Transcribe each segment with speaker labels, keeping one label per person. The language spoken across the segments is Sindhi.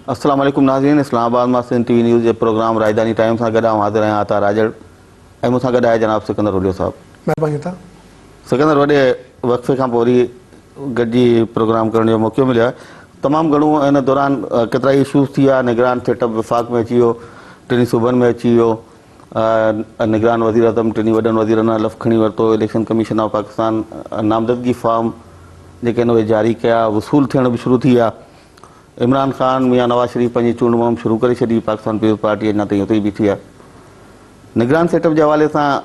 Speaker 1: السلام عليڪم ناظرين اسلام آباد مان سنڌ ٽي وي نيوز جي پروگرام راڄڌاني ٽائيم سان گڏ آئون حاضر آهيان عطا راڄڙ ۽ مون سان گڏ آهي جناب سڪندر هوليو صاحب.
Speaker 2: مهرباني عطا.
Speaker 1: سڪندر وڏي وقفي کان پوء وري گڏجي پروگرام ڪرڻ جو موقعو مليو آهي تمام گهڻو ان دوران ڪيترائي اشوز ٿي ويا نگران سيٽ اپ وفاق ۾ اچي ويو ٽنهي صوبن ۾ اچي ويو نگران وزيراعظم ٽنهي وڏن وزيرن حلف کڻي ورتو، اليڪشن ڪميشن آف پاڪستان نامزدگي فارم جيڪي آهن اهي جاري ڪيا، وصول ٿيڻ به شروع ٿي ويا، عمران خان ميان نواز شريف پنهنجي چونڊ مهم شروع ڪري ڇڏي، پاڪستان پيپلز پارٽي اڃا تائين اتي ئي بيٺي آهي. نگران سيٽ اپ جي حوالي سان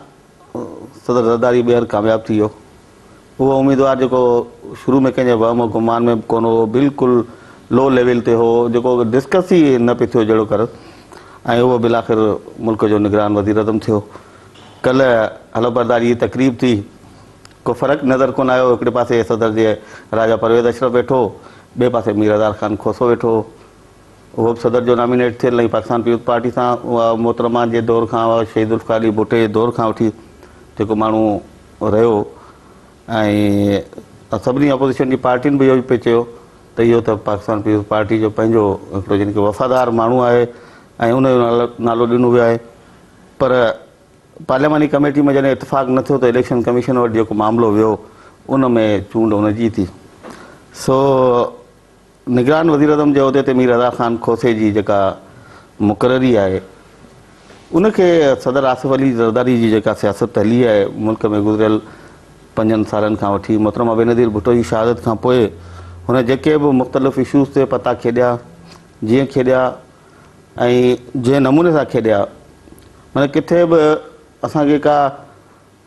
Speaker 1: صدر زرداري ٻيهر ڪامياب ٿي ويو. اهو اميدوار جيڪو شروع ۾ ڪنهن جي وهم و گمان ۾ به ڪونه هو، بلڪل لو ليول تي هو، جيڪو ڊسڪس ئي نه پئي ٿيو جهڙو ڪر ۽ اهو بالاخر ملڪ جو نگران وزيراعظم ٿيو. ڪلهه حلف برداري جي تقريب ٿي، ڪو فرق نظر ڪونه آيو، هڪڙي پاسي صدر جي راجا پرويز اشرف ويٺو هو، ٻئي پاسي مير هزار خان کوسو ويٺو هو. اهو به صدر جو نامينيٽ ٿيل ۽ پاڪستان پيپلز پارٽي سان اها محترمه جي دور کان شهيد ذوالفقار علي ڀٽي جي دور کان وٺي جيڪو ماڻهو رهيو ۽ سڀني اپوزيشن جي پارٽين به اهو ئي پئي چيو ته اهو ته پاڪستان پيپلز پارٽي جو پنهنجو هڪڙو جن کي وفادار ماڻهو آهي ۽ ان جو نالو ڏنو ويو آهي پر پارلياماني ڪميٽي ۾ جڏهن اتفاق نه ٿيو ته اليڪشن ڪميشن وٽ جيڪو معاملو ويو ان ۾ چونڊ ان جي ٿي سو نگران وزيراعظم جي عهدي تي مير رضا خان کوسي جي جيڪا مقرري آهي ان کي صدر آصف علي زرداري جي جيڪا سياست هلي آهي ملڪ ۾ گذريل پنجن سالن کان وٺي محترمه بينظير ڀٽو جي شهادت کان پوء هن جيڪي به مختلف اشوز تي پتا کيڏيا جيئن کيڏيا ۽ جنهن نموني سان کيڏيا معنيٰ ڪٿي به اسان کي ڪا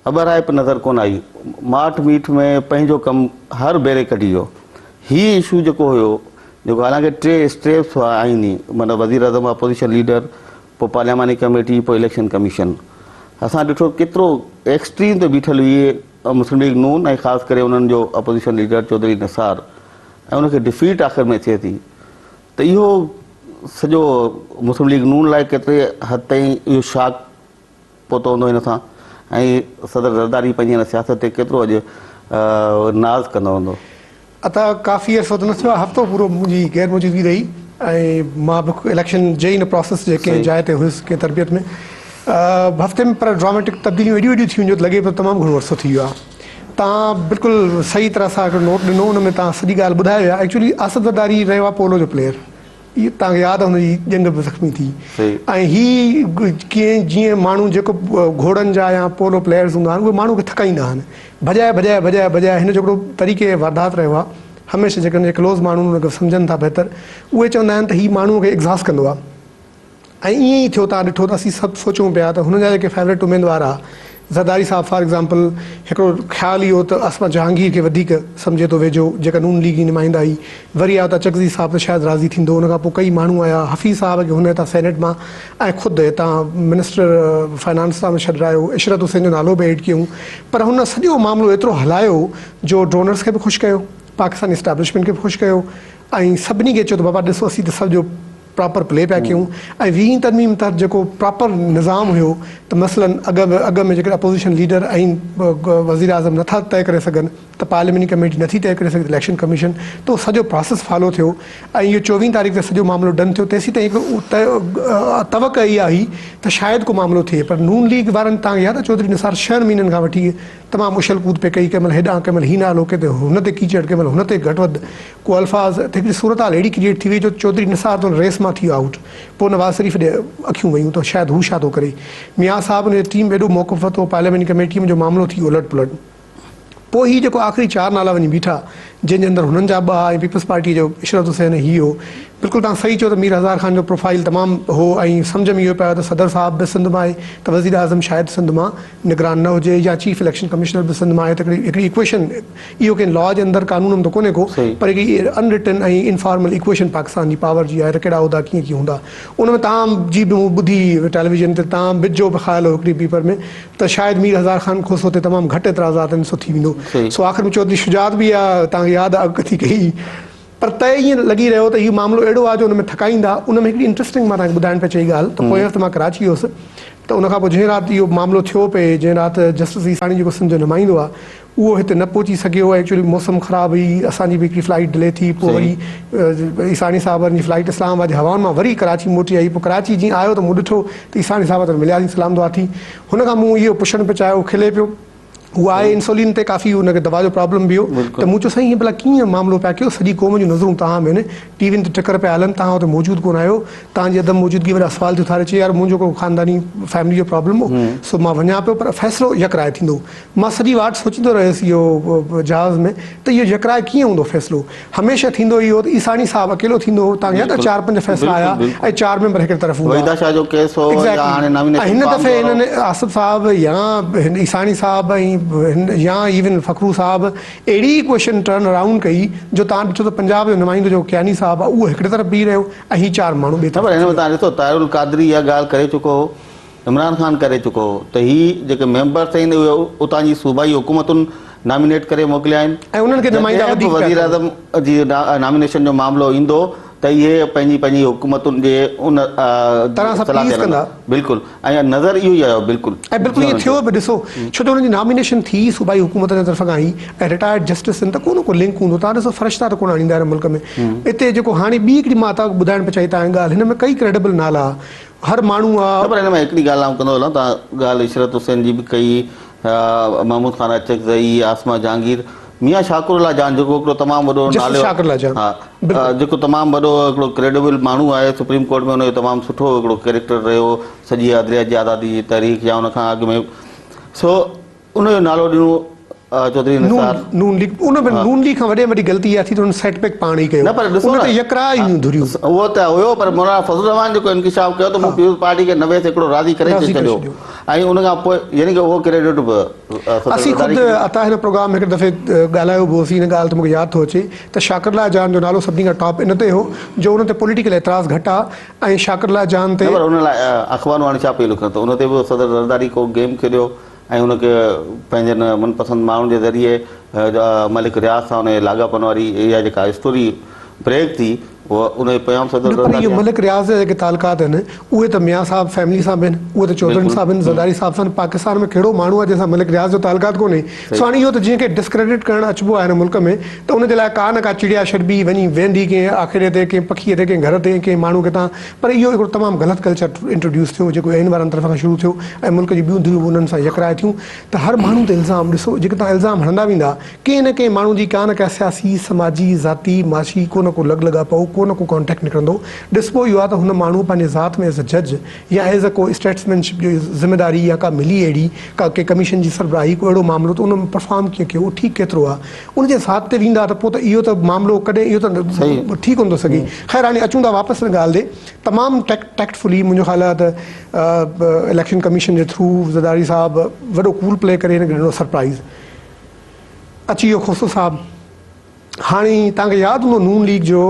Speaker 1: اٻهرائپ نظر ڪونه آئي. ماٺ ميٺ ۾ پنهنجو ڪم هر ڀيري ڪڍي ويو. هي اشو جيڪو هيو، جيڪو حالانڪه ٽي اسٽيپس هئا آئيني، معنيٰ وزيراعظم، اپوزيشن ليڊر، پوء پارلياماني ڪميٽي، پوء اليڪشن ڪميشن. اسان ڏٺو ڪيترو ايڪسٽريم تي بيٺل هئي مسلم ليگ نون ۽ خاص ڪري انهن جو اپوزيشن ليڊر چوڌري نثار ۽ ان کي ڊفيٽ آخر ۾ ٿئي ٿي ته اهو سڄو مسلم ليگ نون لاء ڪيتري حد تائين اهو شاڪ پهتو هوندو هن سان ۽ صدر زرداري پنهنجي هن سياست تي ڪيترو اڄ ناز ڪندو هوندو.
Speaker 2: عطا ڪافي عرصو ته نه ٿيو آهي هفتو پورو منهنجي غير موجودگي رهي ۽ مان به اليڪشن جي ئي ان پراسيس جي ڪنهن جاء تي هيس ڪنهن تربيت ۾ هفتي ۾ پر ڊراميٽڪ تبديليون ايڏيون ايڏيون ٿيون جو لڳي پيو تمام گهڻو عرصو ٿي ويو آهي تان بلڪل صحيح طرح سان هڪڙو نوٽ ڏنو ان ۾ تان سڄي ڳالهه ٻڌائي ويا ايڪچولي آصف زرداري رهيو آهي پولو جو پليئر اهو توهان کي ياد آهي هن جي ڄنگهه به زخمي ٿي ۽ هي ڪيئن جيئن ماڻهو جيڪو گهوڙن جا يا پولو پليئرز هوندا آهن اهي ماڻهو کي ٿڪائيندا آهن ڀڄائي ڀڄائي ڀڄائي ڀڄائي هن جو هڪڙو طريقي واردات رهيو آهي هميشه جيڪي هن جي ڪلوز ماڻهو هن کي سمجهن ٿا بهتر اهي چوندا آهن ته هي ماڻهو کي ايگزاسٽ ڪندو آهي ۽ ائين ئي ٿيو توهان ڏٺو ته اسين سڀ سوچون پيا ته هنن جا جيڪي فيورٽ اميدوار ها زرداري صاحب فار ايگزامپل هڪڙو خيال اهو ته عاصمه جهانگير کي وڌيڪ سمجهي ٿو ويجهو جيڪا نون ليگ جي نمائنده هئي وري آيو ته اچڪزئي صاحب ته شايد راضي ٿيندو ان کان پوء ڪئي ماڻهو آيا حفيظ صاحب کي هن هتان سينيٽ مان ۽ خود هتان منسٽر فنانس تان به ڇڏرايو عشرت حسين جو نالو به ايڊ ڪيون پر هن سڄو معاملو ايترو هلايو جو ڊونرز کي به خوش ڪيو پاڪستاني اسٽيبلشمينٽ کي به خوش ڪيو ۽ سڀني کي چيو ته بابا ڏسو اسين ته سڄو پراپر پلي پيا ڪيون ۽ ويهين ترميم تحت جيڪو پراپر نظام هيو ته مثلاً اڳ اڳ ۾ جيڪڏهن اپوزيشن ليڊر ۽ وزيراعظم نٿا طئي ڪري سگهن ته پارلياماني ڪميٽي نٿي طئي ڪري سگهي ته اليڪشن ڪميشن ته اهو سڄو پراسيس فالو ٿيو ۽ اهو چوويهين تاريخ تي سڄو معاملو ڊن ٿيو تيسين تائين هڪ توقع اها هئي ته شايد ڪو معاملو ٿئي پر نون ليگ وارن تان ياد آهي چوڌري نثار ڇهن مهينن کان وٺي تمام اڇل ڪود پئي ڪئي ڪنهن مهل هيڏانهن ڪنهن مهل هي نالو ڪنهن تي هن تي ڪيچڙ ڪنهن مهل هن تي گهٽ وڌ ڪو الفاظ ته هڪڙي صورتحال اهڙي ڪريئيٽ ٿي وئي جو چوڌري نثار ته ان ريس مان ٿي ويو آئوٽ پوء نواز شريف ڏي اکيون ويون ته شايد هو ڇا ٿو ڪري ميان صاحب ان جي ٽيم ايڏو موقف ورتو پارليامينٽ ڪميٽي ۾ جو معاملو ٿي ويو الٽ پلٽ پوء هي جيڪو آخري چار نالا وڃي بيٺا جنهن جي اندر هنن جا ٻه ها ۽ پيپلز پارٽي جو عشرت حسين ۽ هي هو بلڪل توهان صحيح چيو ته مير هزار خان جو پروفائيل تمام هو ۽ سمجهه ۾ اهو پيو آيو ته صدر صاحب به سنڌ مان آهي ته وزيراعظم شايد سنڌ مان نگران نه هجي يا چيف اليڪشن ڪمشنر به سنڌ مان آهي ته هڪڙي هڪڙي ايڪويشن اهو ڪنهن لا جي اندر قانون ۾ ته ڪونهي ڪو پر هڪڙي ان رٽن ۽ انفارمل ايڪويشن پاڪستان جي پاور جي آهي ته ڪهڙا عهدا ڪيئن ڪيئن هوندا ان ۾ توهان جي به مون ٻڌي ٽيليويزن تي توهان به جو به خيال هو هڪڙي پيپر ۾ ته شايد مير هزار خان کوسو تي تمام گهٽ اعتراضات آهن سو ٿي ويندو سو آخر ۾ چوڌري شجاعت به اها توهان کي ياد آهي اڳڪٿي ڪئي. پر طئي ائين لڳي رهيو ته هي معاملو اهڙو آهي جو ان ۾ ٿڪائيندا. ان ۾ هڪڙي انٽريسٽنگ مان توهان کي ٻڌائڻ پئي چئي ڳالهه ته پوئين هفتي مان ڪراچي هيس ته ان کان پوء جنهن رات اهو معاملو ٿيو پئي جنهن رات جسٽس عيساڻي جيڪو سنڌ جو نمائندو آهي اهو هتي نه پهچي سگهيو ۽ ايڪچوئلي موسم خراب هئي اسان جي به هڪڙي فلائيٽ ڊلي ٿي پوء وري عيساڻي صاحب وارن جي فلائيٽ اسلام آباد جي هوائن مان وري ڪراچي موٽي آئي پوء ڪراچي جيئن آيو ته مون ڏٺو ته عيساڻي صاحب سان ملياسين سلام دعا ٿي هن کان مون اهو پڇڻ پئي چاهيو کلي پيو هو آهي انسولين تي ڪافي هن کي دوا جو پرابلم به هو ته مون چيو سائين هي ڀلا ڪيئن معاملو پيا ڪيو سڄي قوم جون نظرون توهان ۾ آهن ٽي وين تي ٽڪر پيا هلن توهان اتي موجود ڪونه آهيو توهان جي عدم موجودگي وڏا سوال ٿي اٿاري چي يار منهنجو ڪو خانداني فيملي جو پرابلم هو سو مان وڃان پيو پر فيصلو يڪراء ٿيندو مان سڄي واٽ سوچيندو رهيس اهو جهاز ۾ ته اهو يڪراء ڪيئن هوندو فيصلو هميشه ٿيندو اهو ته عيساڻي صاحب اڪيلو ٿيندو هو تان ياد چار پنج فيصلا آيا ۽ چار ميمبر هڪڙي طرف هوندا
Speaker 1: وحيده شاهه جو ڪيس هو يا هاڻي نامينيشن
Speaker 2: هن دفعي هنن آصف صاحب يا هن عيساڻي صاحب ۽ يا ايون فخرو صاحب اهڙي ڪوئشن ٽرن اراؤنڊ ڪئي جو تان ڏٺو ته پنجاب جو نمائندو جيڪو ڪياني صاحب آهي اهو هڪڙي طرف بيهي رهيو ۽ هي چار ماڻهو ٻئي
Speaker 1: طرف. هن ۾ تان ڏسو طاهر القادري اها ڳالهه ڪري چڪو هو عمران خان ڪري چڪو هو ته هي جيڪي ميمبرس آهن اهي اتان جي صوبائي حڪومتن نامينيٽ ڪري موڪليا آهن
Speaker 2: ۽ انهن کي نمائندا
Speaker 1: جڏهن به
Speaker 2: وڌيڪ پيا ڪن.
Speaker 1: وزيراعظم جي نامينيشن جو معاملو ايندو ته اهي پنهنجي پنهنجي حڪومتن جي ان
Speaker 2: طرح سان
Speaker 1: صلاح
Speaker 2: پليز
Speaker 1: تي
Speaker 2: ڪندا.
Speaker 1: هلندا بلڪل ۽ نظر اهو ئي آيو بلڪل
Speaker 2: ۽ بلڪل ائين ٿيو به ڏسو ڇو ته انهن جي نامينيشن ٿي ئي صوبائي حڪومتن جي طرف کان هئي ۽ رٽائرڊ جسٽس آهن ته ڪو نه ڪو لنڪ هوندو تان ڏسو فرشتا ته ڪونه آڻيندا هن ملڪ ۾ اتي جيڪو هاڻي ٻي هڪڙي مان تان ٻڌائڻ پئي چاهي تان ڳالهه هن ۾ ڪئي ڪريڊبل نالا هر ماڻهو آ.
Speaker 1: نه پر هن ۾ هڪڙي ڳالهه آئون ڪندو هلان توهان ڳالهه عشرت حسين جي به ڪئي محمود خان اچڪزئي عاصمه جهانگير ميان شاڪر الله جان جيڪو هڪڙو تمام وڏو
Speaker 2: جسٽس
Speaker 1: نالي
Speaker 2: شاڪر الله جان
Speaker 1: ها
Speaker 2: بلڪل.
Speaker 1: جيڪو تمام وڏو هڪڙو ڪريڊبل ماڻهو آهي سپريم ڪورٽ ۾ هن جو تمام سٺو هڪڙو ڪيريڪٽر رهيو سڄي عدليه جي آزادي جي تحريڪ يا ان کان اڳ ۾ سو ان جو نالو ڏنو چوڌري نثار.
Speaker 2: نون ليگ ان ۾ نون ليگ کان وڏي ۾ وڏي غلطي اها ٿي ته انهن سيٽ بيڪ پاڻ ئي ڪيو.
Speaker 1: نه پر ڏسو
Speaker 2: ان
Speaker 1: نه
Speaker 2: تي يڪراء ئي هيون ڌريون.
Speaker 1: اهو ته هيو پر مولانا فضل الرحمان جيڪو انڪشاف ڪيو ته مون پيپلز پارٽي کي 90% راضي ڪري
Speaker 2: راضي ڪري
Speaker 1: ڇڏيو
Speaker 2: ڇڏيو.
Speaker 1: ۽ ان کان پوء يعني ڪه اهو ڪريڊٽ به صدر
Speaker 2: اسين
Speaker 1: زرداري
Speaker 2: خود
Speaker 1: کي ڏنو.
Speaker 2: عطا هن پروگرام ۾ هڪ دفعي ڳالهايو به هوسين ان ڳالهه تي مون کي ياد ٿو اچي ته شاڪر الله جان جو نالو سڀني کان ٽاپ ان تي هو جو ان تي پوليٽيڪل اعتراض گهٽ آ ۽ شاڪر الله جان تي
Speaker 1: نه پر ان لاء اخبارون هاڻي ڇا پئي لکن ته ان تي به صدر زرداري ڪو گيم کيڏيو ۽ ان کي پنهنجن من پسند ماڻهن جي ذريعي ملڪ رياض سان ان جي لاڳاپن واري اها جيڪا اسٽوري بريڪ ٿي اها ان جو پيغام صدر
Speaker 2: نه پر
Speaker 1: زرداري
Speaker 2: اهو ملڪ رياض جا جيڪي تعلقات آهن اهي ته ميان صاحب فيملي سان به آهن اهي ته چوڌرين سان به آهن زرداري صاحب سان پاڪستان ۾ ڪهڙو ماڻهو آهي جنهن سان ملڪ رياض جو تعلقات ڪونهي سو هاڻي اهو ته جنهن کي ڊسڪريڊٽ ڪرڻ اچبو آهي هن ملڪ ۾ ته ان جي لاء ڪا نه ڪا چڙيا ڇڏبي وڃي ويهندي ڪنهن آکيري تي ڪنهن پکيء تي ڪنهن گهر تي ڪنهن ماڻهو کي تان پر اهو هڪڙو تمام غلط ڪلچر انٽروڊيوس ٿيو جيڪو اين وارن طرف کان شروع ٿيو ۽ ملڪ جون ٻيون ڌريون به انهن سان يڪراء ٿيون ته هر ماڻهو تي الزام ڏسو جيڪي توهان الزام هڻندا ويندا ڪنهن نه ڪنهن ماڻهو جي ڪا نه ڪا سياسي سماجي ذاتي معاشي ڪو نه ڪو لڳ لڳاپو ڪو نه ڪو ڪانٽيڪٽ نڪرندو ڏسبو اهو آهي ته هن ماڻهو پنهنجي ذات ۾ ايز اي جج يا ايز اي ڪو اسٽيٽسمين شپ جو ذميداري يا ڪا ملي اهڙي ڪا ڪنهن ڪميشن جي سربراهي ڪو اهڙو معاملو ته ان پرفارم ڪيئن ڪيو اهو ٺيڪ ڪيترو آهي ان جي ساٿ تي ويندا ته پوء ته اهو ته معاملو ڪڏهن اهو ته ٺيڪ ڪونه ٿو سگهي. خير هاڻي اچون ٿا واپس ان ڳالهه تي. تمام ٽيڪٽفلي منهنجو خيال آهي ته اليڪشن ڪميشن جي ٿرو زرداري صاحب وڏو ڪول پلي ڪري هن کي ڏنو سرپرائز. اچي ويو کوسو صاحب. هاڻي توهان کي ياد هوندو نون ليگ جو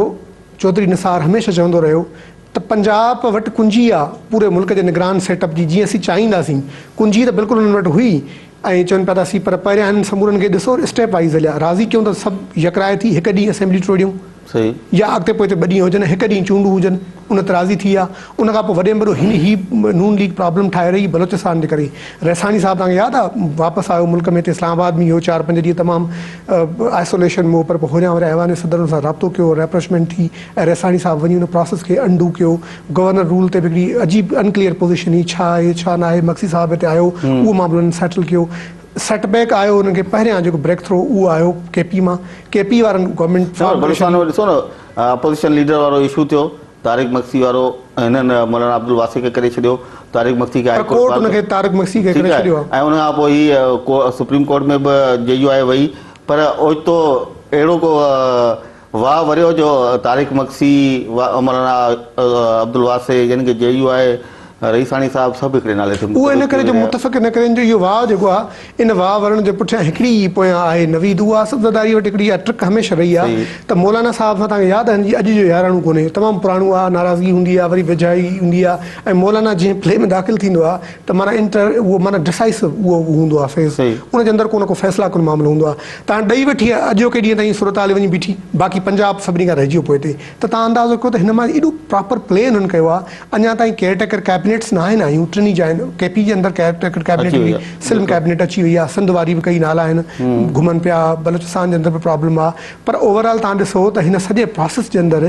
Speaker 2: چوڌري نثار هميشه چوندو رهيو ته پنجاب وٽ ڪنجي آ پوري ملڪ جي نگران سيٽ اپ جي جيئن اسين چاهينداسين. ڪنجي ته بلڪل انهن وٽ هئي ۽ چون پيا ته اسين پر پهريان هنن سمورن کي ڏسو اسٽيپ وائيز هليا راضي ڪيون ته سڀ يڪراء ٿي هڪ ڏينهن اسيمبلي ٽوڙيون يا اڳتي پوئتي ٻه ڏينهن هجن هڪ ڏينهن چونڊون هجن ان تي راضي ٿي ويا ان کان پوء وڏي ۾ وڏو هن هي نون ليگ پرابلم ٺاهي رهي بلوچستان جي ڪري رئيساڻي صاحب توهان کي ياد آ واپس آيو ملڪ ۾ هتي اسلام آباد ۾ هو چار پنج ڏينهن تمام آئسوليشن ۾ هو پر پوء هوريان هوريان ايوان صدر ان سان رابطو ڪيو ريپرشمينٽ ٿي ۽ رئيساڻي صاحب وڃي ان پراسيس کي انڊو ڪيو گورنر رول تي به هڪڙي عجيب ان ڪليئر پوزيشن هئي ڇا آهي ڇا ناهي مگسي صاحب هتي آيو اهو معاملو هنن سيٽل ڪيو سيٽ بيڪ آيو هنن کي پهريان جيڪو بريڪ ٿرو اهو آيو ڪي پي مان ڪي پي وارن گورنمينٽ
Speaker 1: نه پر بلوچستان ۾ ڏسو نه اپوزيشن ليڊر وارو اشو ٿيو طارق مگسي وارو هنن مولانا عبدالواسع کي ڪري ڇڏيو طارق مگسي کي
Speaker 2: پر
Speaker 1: هائي ڪورٽ
Speaker 2: ڪورٽ ان کي طارق مگسي کي
Speaker 1: ٺيڪ
Speaker 2: ڪري
Speaker 1: آهي
Speaker 2: ڇڏيو آهي
Speaker 1: ۽ ان کان پوء هي سپريم ڪورٽ ۾ به جي يو آء وئي پر اوچتو اهڙو ڪو واهه وريو جو طارق مگسي، مولانا عبدالواسع يعني ڪه جي يو آء رئيساڻي صاحب سڀ هڪڙي نالي تي
Speaker 2: اهو ان
Speaker 1: متفق
Speaker 2: ڪري
Speaker 1: ٿي
Speaker 2: جو
Speaker 1: ويا.
Speaker 2: متفق ان ڪري آهن جو اهو واء جيڪو آهي ان واء ورڻ جي پٺيان هڪڙي ئي پويان آهي نويد اهو آصف زرداري وٽ هڪڙي اها ٽرڪ هميشه رهي آهي ته مولانا صاحب سان توهان کي ياد آهي هن جي اڄ جو ياراڻو ڪونهي تمام پراڻو آهي ناراضگي هوندي آهي وري ويجهائي هوندي آهي ۽ مولانا جنهن پلي ۾ داخل ٿيندو آهي ته معنيٰ انٽر اهو معنيٰ ڊسائسو اهو هوندو آهي فيز ان جي اندر ڪو نه ڪو فيصلا ڪن معاملو هوندو آهي ته هاڻي ڏئي وٺي اڄوڪي ڏينهن تائين صورتحال وڃي بيٺي باقي پنجاب سڀني کان رهجي ويو پوئتي ته توهان اندازو ڪيو ته هن مان ايڏو پراپر پلي هنن ڪيو آهي اڃا تائين ڪيئر ٽيڪر ڪيبنيٽس ناهن آيون ٽنهي جاين ڪي پي جي اندر ڪيئر ٽيڪر ڪيبنيٽ
Speaker 1: اچي وئي
Speaker 2: هئي
Speaker 1: آهي
Speaker 2: سلم ڪيبنيٽ اچي وئي آهي سنڌ واري به ڪئي نالا آهن گهمن پيا بلوچستان جي اندر به پرابلم آهي پر اوور آل توهان ڏسو ته هن سڄي پراسيس جي اندر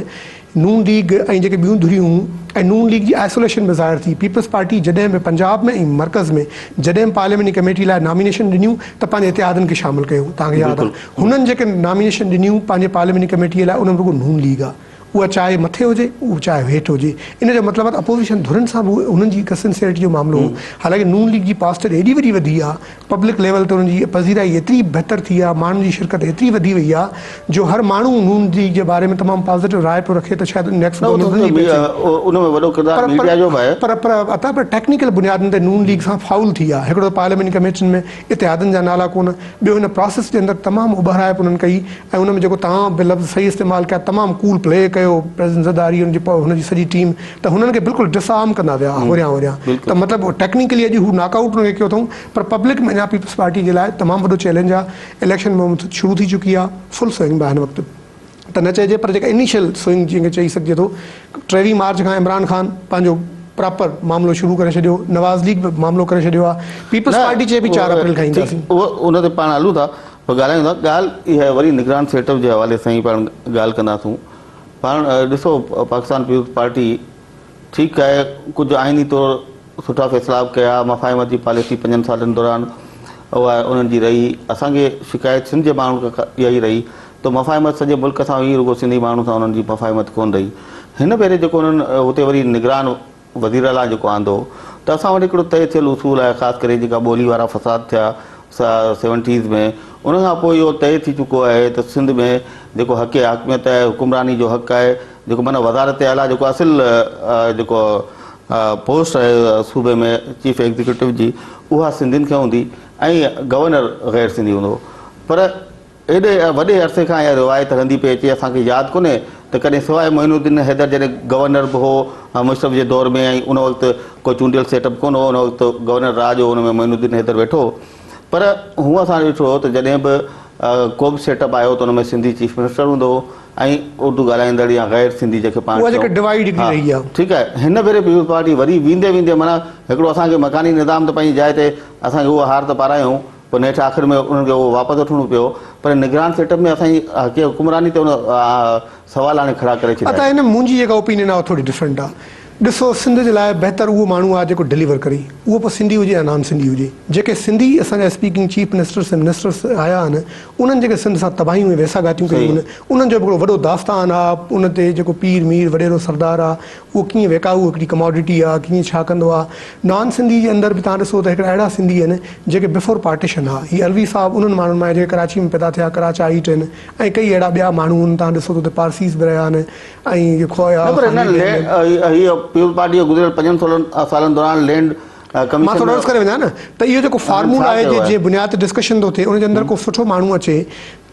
Speaker 2: نون ليگ ۽ جيڪي ٻيون ڌريون هيون ۽ نون ليگ جي آئسوليشن به ظاهر ٿي. پيپلز پارٽي جڏهن به پنجاب ۾ ۽ مرڪز ۾ جڏهن به پارلياماني ڪميٽي لاء نامينيشن ڏنيون ته پنهنجي اتحادين کي شامل ڪيو. توهان کي ياد آهي هنن جيڪي نامينيشن ڏنيون پنهنجي پارلياماني ڪميٽي لاء ان ۾ رڳو نون ليگ آهي اها چاهي مٿي هجي اهو چاهي هيٺ هجي. ان جو مطلب آهي ته اپوزيشن ڌرين سان به هنن جي هڪ سنسيئرٽي جو معاملو هو. حالانڪه نون ليگ جي پاسچر ايڏي وڏي وڌي آهي پبلڪ ليول تي انهن جي پذيرائي ايتري بهتر ٿي آهي، ماڻهن جي شرڪت ايتري وڌي وئي آهي جو هر ماڻهو نون ليگ جي باري ۾ تمام پازيٽو راء پيو رکي ته شايد نيڪسٽ
Speaker 1: نه
Speaker 2: گورنمينٽ انهن جي پئي اچي.
Speaker 1: ان ۾ وڏو ڪردار
Speaker 2: پر
Speaker 1: ميڊيا جو به آهي.
Speaker 2: پر پر عطا پر ٽيڪنيڪل بنيادن تي نون ليگ سان فائول ٿي آهي. هڪڙو ته پارليامينٽ ڪميٽين ۾ اتحادن جا نالا ڪونه، ٻيو هن پراسيس جي اندر تمام اٻهرائپ انهن ڪئي ۽ ان ۾ جيڪو توهان به لفظ صحيح استعمال ڪيا تمام ڪول پلي ڪيو پريزيڊنٽ زرداري ان جي هن جي سڄي ٽيم ته هنن کي بلڪل ڊس آرم ڪندا ويا هوريان هوريان ته مطلب ٽيڪنيڪلي اڄ هو ناڪ آئوٽ انهن کي ڪيو اٿئون پر پبلڪ ۾ اڃا پيپلز پارٽي جي لاء تمام وڏو چئلينج آهي اليڪشن مهم شروع ٿي چڪي آهي فل سوئنگ به آهي هن وقت ته نه چئجي پر جيڪا انيشل سوئنگ جنهن کي چئي سگهجي ٿو 23 مارچ کان عمران خان پنهنجو پراپر معاملو شروع ڪري ڇڏيو نواز ليگ به معاملو ڪري ڇڏيو آهي پيپلز پارٽي چئي پئي 4 اپريل کان اينداسين.
Speaker 1: اهو ان تي پاڻ هلون ٿا پر ڳالهايون ٿا ڳالهه اها وري نگران سيٽ اپ جي حوالي سان ئي پاڻ ڳالهه ڪنداسون پاڻ ڏسو پاڪستان پيپلز پارٽي ٺيڪ آهي ڪجهه آئيني طور سٺا فيصلا به ڪيا مفاهمت جي پاليسي پنجن سالن دوران اها انهن جي رهي اسان کي شڪايت سنڌ جي ماڻهن کان اها ئي رهي ته مفاهمت سڄي ملڪ سان هئي رڳو سنڌي ماڻهن سان انهن جي مفاهمت ڪونه رهي هن ڀيري جيڪو انهن اتي وري نگران وزير اعليٰ جيڪو آندو ته اسان وٽ هڪڙو طئي ٿيل اصول آهي خاص ڪري جيڪا ٻولي وارا فساد ٿيا سيونٽيز ۾ ان کان پوء اهو طئي ٿي چڪو آهي ته سنڌ ۾ جيڪو حق حاڪميت آهي حڪمراني جو حق آهي جيڪو معنيٰ وزارت اعليٰ جيڪو اصل جيڪو پوسٽ آهي صوبي ۾ چيف ايگزيڪيوٽو جي اها سنڌين کي هوندي ۽ گورنر غير سنڌي هوندو پر ايڏي وڏي عرصي کان اها روايت هلندي پئي اچي، اسان کي ياد ڪونهي ته ڪڏهن سواء معين الدين حيدر جڏهن گورنر به هو مشرف جي دور ۾ ۽ ان وقت ڪو چونڊيل سيٽ اپ ڪونه هو، ان وقت گورنر راڄ هو ان ۾ معين الدين حيدر ويٺو هو پر هونء اسان ڏٺو هو ته جڏهن به ڪو به سيٽ اپ آيو ته ان ۾ سنڌي چيف منسٽر هوندو هو ۽ اردو ڳالهائيندڙ يا غير سنڌي جنهن کي پاڻ
Speaker 2: اها جيڪا ڊوائيڊ هڪڙي رهي آهي.
Speaker 1: ٺيڪ آهي هن ڀيري پيپلز پارٽي وري ويندي ويندي معنيٰ هڪڙو اسان کي مڪاني نظام ته پنهنجي جاء تي اسان کي اها هار ته پارايائون پوء نيٺ آخر ۾ انهن کي اهو واپس وٺڻو پيو پر نگران سيٽ اپ ۾ اسان جي حق حڪمراني تي ان سوال هاڻي کڙا ڪري ڇڏيا
Speaker 2: عطا
Speaker 1: آهن.
Speaker 2: هن منهنجي جيڪا اوپينين آهي اها ٿوري ڊفرنٽ آهي. ڏسو سنڌ جي لاء بهتر اهو ماڻهو آهي جيڪو ڊليور ڪري اهو پوء سنڌي هجي يا نان سنڌي هجي. جيڪي سنڌي اسان جا اسپيڪنگ چيف منسٽرس ۽ منسٽرس آيا آهن انهن جيڪي سنڌ سان تباهيون ۽ ويساگهاتيون ڪيون آهن انهن جو به هڪڙو وڏو داستان آهي ان تي جيڪو پير مير وڏيرو سردار آهي اهو ڪيئن ويڪائو هڪڙي ڪماڊٽي آ، ڪيئن ڇا ڪندو آ. نان سنڌي جي اندر به توهان ڏسو ته هڪڙا اهڙا سنڌي آهن جيڪي بفور پارٽيشن ها. هي علوي صاحب انهن ماڻهن مان آهي جيڪي ڪراچي ۾ پيدا ٿيا، ڪراچائيٽ آهن ۽ ڪئي اهڙا ٻيا ماڻهو آهن توهان ڏسو ته اتي پارسيز به رهيا آهن ۽ خويا
Speaker 1: نه پر
Speaker 2: خاني
Speaker 1: هنن
Speaker 2: به آهن.
Speaker 1: هي پيپلز پارٽي جو گذريل پنجن سالن دوران لينڊ
Speaker 2: مان
Speaker 1: ڪميشن
Speaker 2: ٿورو
Speaker 1: ۾
Speaker 2: عرض ڪري وڃان نه ته اهو جيڪو
Speaker 1: هنن
Speaker 2: فارمول
Speaker 1: ڇا
Speaker 2: آهي
Speaker 1: ڪيو آهي؟
Speaker 2: جنهن بنياد تي ڊسڪشن ٿو ٿئي ان جي اندر ڪو سٺو ماڻهو اچي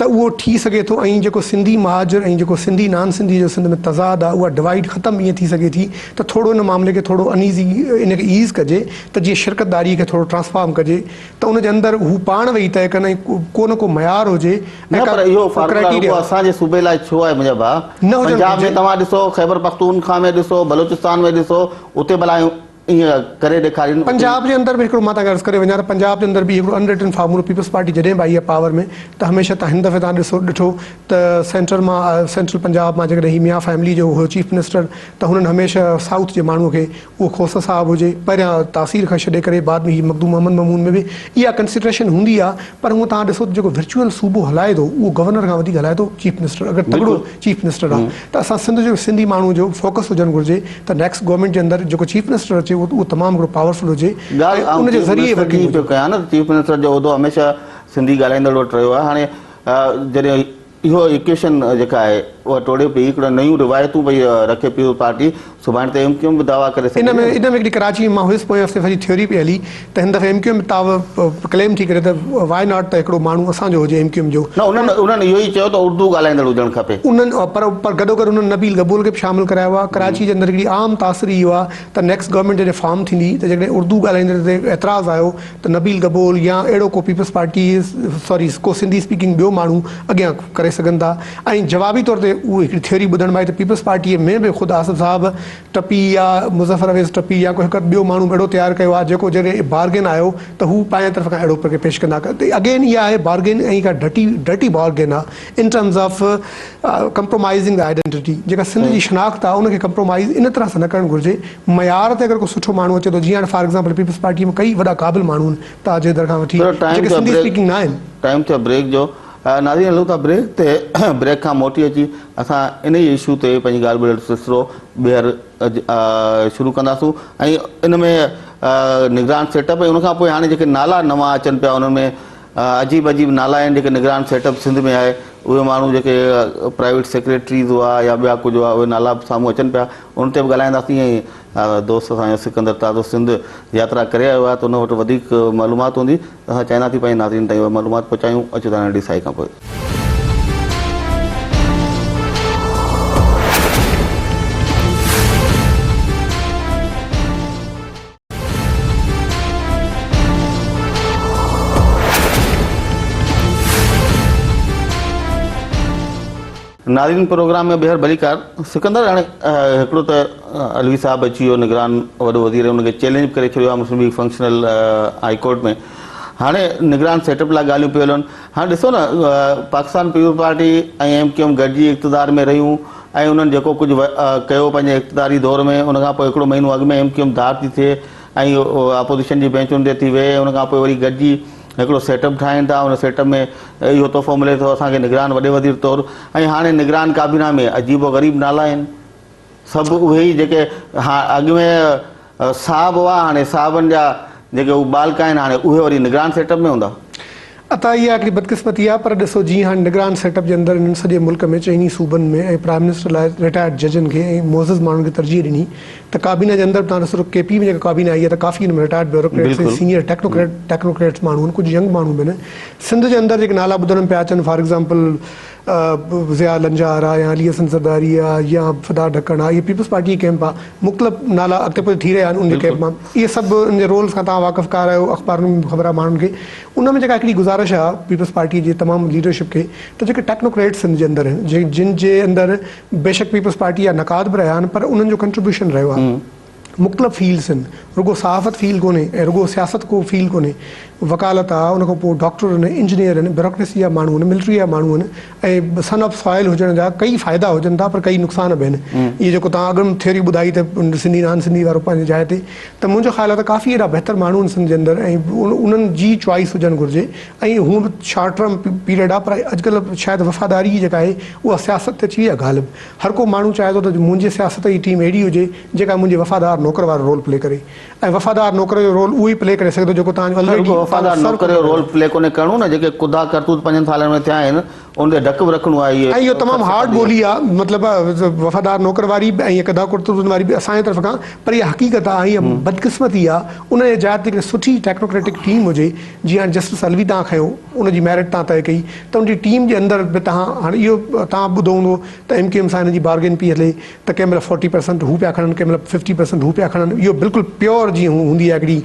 Speaker 2: ته اهو ٺھي سگهي ٿو ۽ جيڪو سنڌي مهاجر ۽ جيڪو سنڌي نان سنڌي جو سنڌ ۾ تضاد آ اها ڊوائيڊ ختم ائين ٿي سگهي ٿي ته ٿورو ان معاملي کي ٿورو ان ايزي ان کي ايز ڪجي ته جيئن شرڪت داري کي ٿورو ٽرانسفارم ڪجي ته ان جي اندر هو پاڻ ويهي طئي ڪن ۽ ڪو نه ڪو معيار هجي ۽
Speaker 1: نه
Speaker 2: ڪا
Speaker 1: پر اهو فارمولا رڳو
Speaker 2: ڪرائيٽيريا
Speaker 1: اسان جي صوبي لاء ڇو آهي منهنجا ڀاء
Speaker 2: نه هجڻ
Speaker 1: پنجاب ۾
Speaker 2: گهرجي.
Speaker 1: توهان ڏسو خيبر پختونخوا ۾ ڏسو بلوچستان ۾ ڏسو اتي ڀلا ائين ڪري ڏيکارين اتي.
Speaker 2: پنجاب جي اندر به هڪڙو مان توهان کي عرض ڪري وڃان ته پنجاب جي اندر به هڪڙو ان رٽن فارمولو پيپلز پارٽي جڏهن به آئي آهي پاور ۾ ته هميشه توهان هن دفعي توهان ڏسو ڏٺو ته سينٽرل مان سينٽرل پنجاب مان جيڪڏهن هي ميان فيملي جو هيو چيف منسٽر ته هنن هميشه سائوٿ جي ماڻهو کي اهو کوسه صاحب هجي پهريان تاثير کان ڇڏي ڪري بعد ۾ هي مخدوم محمد ممون ۾ به اها ڪنسيڊريشن هوندي آهي پر هونء توهان ڏسو ته جيڪو ورچوئل صوبو هلائي ٿو اهو گورنر کان وڌيڪ هلائي ٿو چيف منسٽر اگر تڳڙو چيف منسٽر آهي ته اسان سنڌ جو سنڌي ماڻهو جو فوڪس هجڻ گهرجي ته نيڪسٽ گورنمينٽ جي اندر جيڪو چيف منسٽر اچي اهو تمام گهڻو پاورفل هجي ۽
Speaker 1: ڳالهه آئون
Speaker 2: ان جي
Speaker 1: چيف
Speaker 2: ذريعي
Speaker 1: منسٽر جي
Speaker 2: ورڪنگ
Speaker 1: پيو
Speaker 2: هجي.
Speaker 1: ڪيان نه ته چيف منسٽر جو عهدو هميشه سنڌي ڳالهائيندڙ وٽ رهيو آهي هاڻي جڏهن اهو ايڪويشن جيڪا آهي اها ٽوڙي پئي، هڪڙو نيون روايتون پئي رکي پيپلز پارٽي، سڀاڻي ته ايم ڪيو ايم به دعويٰ ڪري
Speaker 2: سگهي ٿي نه. ان ۾ هڪڙي ڪراچي ۾ مان هيس پوئين هفتي سڄي ٿيوري پئي هلي ته هن دفعي ايم ڪيو ايم به ڪليم ٿي ڪري ته وائي not ته هڪڙو ماڻهو اسان جو هجي ايم ڪيو ايم جو.
Speaker 1: نه انهن انهن اهو ئي چيو ته اردو ڳالهائيندڙ هجڻ کپي.
Speaker 2: انهن پر پر گڏوگڏ انهن نبيل گبول کي به شامل ڪرايو آهي. ڪراچي جي اندر هڪڙي عام تاثر اهو آهي ته نيڪسٽ گورنمينٽ جڏهن فارم ٿيندي ته جيڪڏهن اردو ڳالهائيندڙ تي اعتراض آيو ته نبيل گبول يا اهڙو ڪو پيپلز پارٽي سوري ڪو سنڌي اسپيڪنگ ٻيو ماڻهو اڳيان ڪري سگهن ٿا ۽ جوابي طور تي اهو هڪڙي ٿيوري ٻڌڻ ۾ آئي ته پيپلز پارٽيء ۾ به خود آصف صاحب ٽپي يا مظفر اويس ٽپي يا ڪو هڪ ٻيو ماڻهو به اهڙو تيار ڪيو آهي جيڪو جڏهن بارگين آيو ته هو پنهنجي طرف کان اهڙو پيش ڪندا ته اگين اها آهي بارگين ۽ هڪ ڊرٽي ڊرٽي بارگين آهي in terms of compromising the identity جيڪا سنڌ جي شناخت آهي ان کي ڪمپرومائيز ان طرح سان نه ڪرڻ گهرجي معيار تي اگر ڪو سٺو ماڻهو اچي ٿو جيئن هاڻي فار ايگزامپل پيپلز پارٽي ۾ ڪئي وڏا قابل ماڻهو آهن تاج حيدر کان وٺي جيڪي سنڌي اسپيڪنگ نه آهن.
Speaker 1: ٽائيم ٿيو بريڪ جو ناظرين هلون ٿا بريڪ تي بريڪ کان موٽي اچي اسان انهي اشو تي پنهنجي ڳالهه ٻولهه جو سلسلو ٻيهر شروع ڪنداسون ۽ ان ۾ نگران سيٽ اپ ۽ ان کان پوء هاڻي جيڪي نالا نوان اچن پيا انهن ۾ عجيب عجيب نالا آهن جيڪي نگران سيٽ اپ سنڌ ۾ آهي اهي ماڻهو جيڪي پرائيويٽ سيڪريٽريز هئا يا ٻيا ڪجهه هئا اهي نالا به سامهون اچن پيا ان تي به ڳالهائينداسين ۽ دوست اسان جو سڪندر تازو سنڌ ياترا ڪري آيو آهي ته ان وٽ وڌيڪ معلومات هوندي ته اسان چاهينداسين پنهنجي ناظرين تائين اها معلومات پهچايون اچو ته ننڍي سائي کان پوء. ناظرين پروگرام ۾ ٻيهر ڀليڪار سڪندر هاڻي هڪڙو ته علوي صاحب اچي ويو نگران وڏو وزير ان کي چئلينج به ڪري ڇڏيو آهي Muslim League functional high court ۾ هاڻي نگران سيٽ اپ لاء ڳالهيون پيون هلن هاڻي ڏسو نه Pakistan Peoples Party ۽ M Q M گڏجي اقتدار ۾ رهيون ۽ انهن جيڪو ڪجهه ڪيو پنهنجي اقتداري دور ۾ ان کان پوء هڪڙو مهينو اڳ ۾ ايم ڪيو ايم ڌار ٿي ٿئي ۽ اپوزيشن جي بينچن تي ٿي ويهي ان کان پوء وري گڏجي هڪڙو سيٽ اپ ٺاهين ٿا ان سيٽ اپ ۾ اهو تحفو ملي ٿو اسان کي نگران وڏي وزير طور ۽ هاڻي نگران ڪابينا ۾ عجيب و غريب نالا آهن سڀ اهي ئي جيڪي اڳ ۾ صاحب هئا هاڻي صاحبن جا جيڪي هو ٻالڪ آهن هاڻي اهي وري نگران سيٽ اپ ۾ هوندا.
Speaker 2: عطا اها هڪڙي بدقسمتي آهي پر ڏسو جيئن هاڻي نگران سيٽ اپ جي اندر انهن سڄي ملڪ ۾ چئني صوبن ۾ ۽ پرائم منسٽر لاء رٽائرڊ ججن کي ۽ معزز ماڻهن کي ترجيح ڏني ته ڪابينا جي اندر به توهان ڏسو ته ڪي پي ۾ جيڪا ڪابينا آئي آهي ته ڪافي ان ۾ retired bureaucrats ۽ senior technocrat technocrats ماڻهو آهن ڪجهه ينگ ماڻهو به آهن سنڌ جي اندر جيڪي نالا ٻڌڻ ۾ پيا اچن فار ايگزامپل ضياء لنجار آ يا علي حسن زرداري آ يا فدا ڍڪڻ آ اهي پيپلز پارٽي جي ڪئمپ آ مختلف نالا اڳتي پوئتي ٿي رهيا آهن ان جي ڪئمپ مان اهي سڀ ان جي رولز کان توهان واقف ڪار آهيو اخبارن ۾ به خبر آ ماڻهن کي ان ۾ جيڪا هڪڙي گذارش آ پيپلز پارٽي جي تمام ليڊرشپ کي ته جيڪي ٽيڪنوڪريٽس سنڌ جي اندر آهن جن جي اندر بيشڪ پيپلز پارٽي جا نقاد به رهيا آهن پر انهن جو ڪنٽريبيوشن رهيو آ مختلف فيلڊس آهن رڳو صحافت فيلڊ ڪونهي ۽ رڳو سياست ڪو فيلڊ ڪونهي وڪالت آ ان کان پوء ڊاڪٽر آهن انجنيئر آهن بيوروڪريسي جا ماڻهو آهن ملٽري جا ماڻهو آهن ۽ سن آف سوائل هجڻ جا ڪئي فائدا هجن ٿا پر ڪئي نقصان به آهن اهي جيڪو توهان اڳ ۾ ٿيوري ٻڌائي ته سنڌي نان سنڌي وارو پنهنجي جاء تي ته منهنجو خيال آهي ته ڪافي اهڙا بهتر ماڻهو آهن سنڌ جي اندر ۽ انهن جي چوائس هجڻ گهرجي ۽ هونء به شارٽ ٽرم پيريڊ آ پر اڄڪلهه شايد وفاداري جيڪا آهي اها سياست تي اچي وئي آهي غالب هر ڪو ماڻهو چاهي ٿو ته منهنجي سياست جي ٽيم اهڙي هجي جيڪا منهنجي وفادار نوڪر وارو رول پلي ڪري ۽ وفادار نوڪر جو رول اهو ئي پلي ڪري سگهي ٿو جيڪو توهان جو
Speaker 1: نه
Speaker 2: الريڊي
Speaker 1: رڳو
Speaker 2: توهان
Speaker 1: وفادار
Speaker 2: جو سر
Speaker 1: نوڪر جو رول پلي ڪونهي ڪرڻو نه جيڪي ڪڌا ڪرتوت پنجن سالن ۾ ٿيا آهن ان تي ڍڪ به رکڻو آهي
Speaker 2: ۽
Speaker 1: اهي
Speaker 2: اهو تمام
Speaker 1: خدشا
Speaker 2: هارڊ
Speaker 1: ڪندي
Speaker 2: ٻولي آهي مطلب وفادار نوڪر واري به ۽ ڪڌا ڪرتوتن واري به اسان جي طرف کان پر اها حقيقت آهي ۽ اها بدقسمتي آهي ان جي جاء تي جيڪڏهن سٺي ٽيڪنوڪريٽڪ ٽيم هجي جيئن هاڻي جسٽس علوي تان کنيو ان جي ميرٽ تان طئي ڪئي ته ان جي ٽيم جي اندر به تهان هاڻي اهو تهان ٻڌو هوندو ته ايم ڪيو ايم سان هن جي بارگين پئي هلي ته ڪنهن مهل فورٽي پرسنٽ هو پيا کڻن ڪنهن مهل ففٽي پرسنٽ هو پيا کڻن اهو بلڪل پيور جيئن هوندي آهي هڪڙي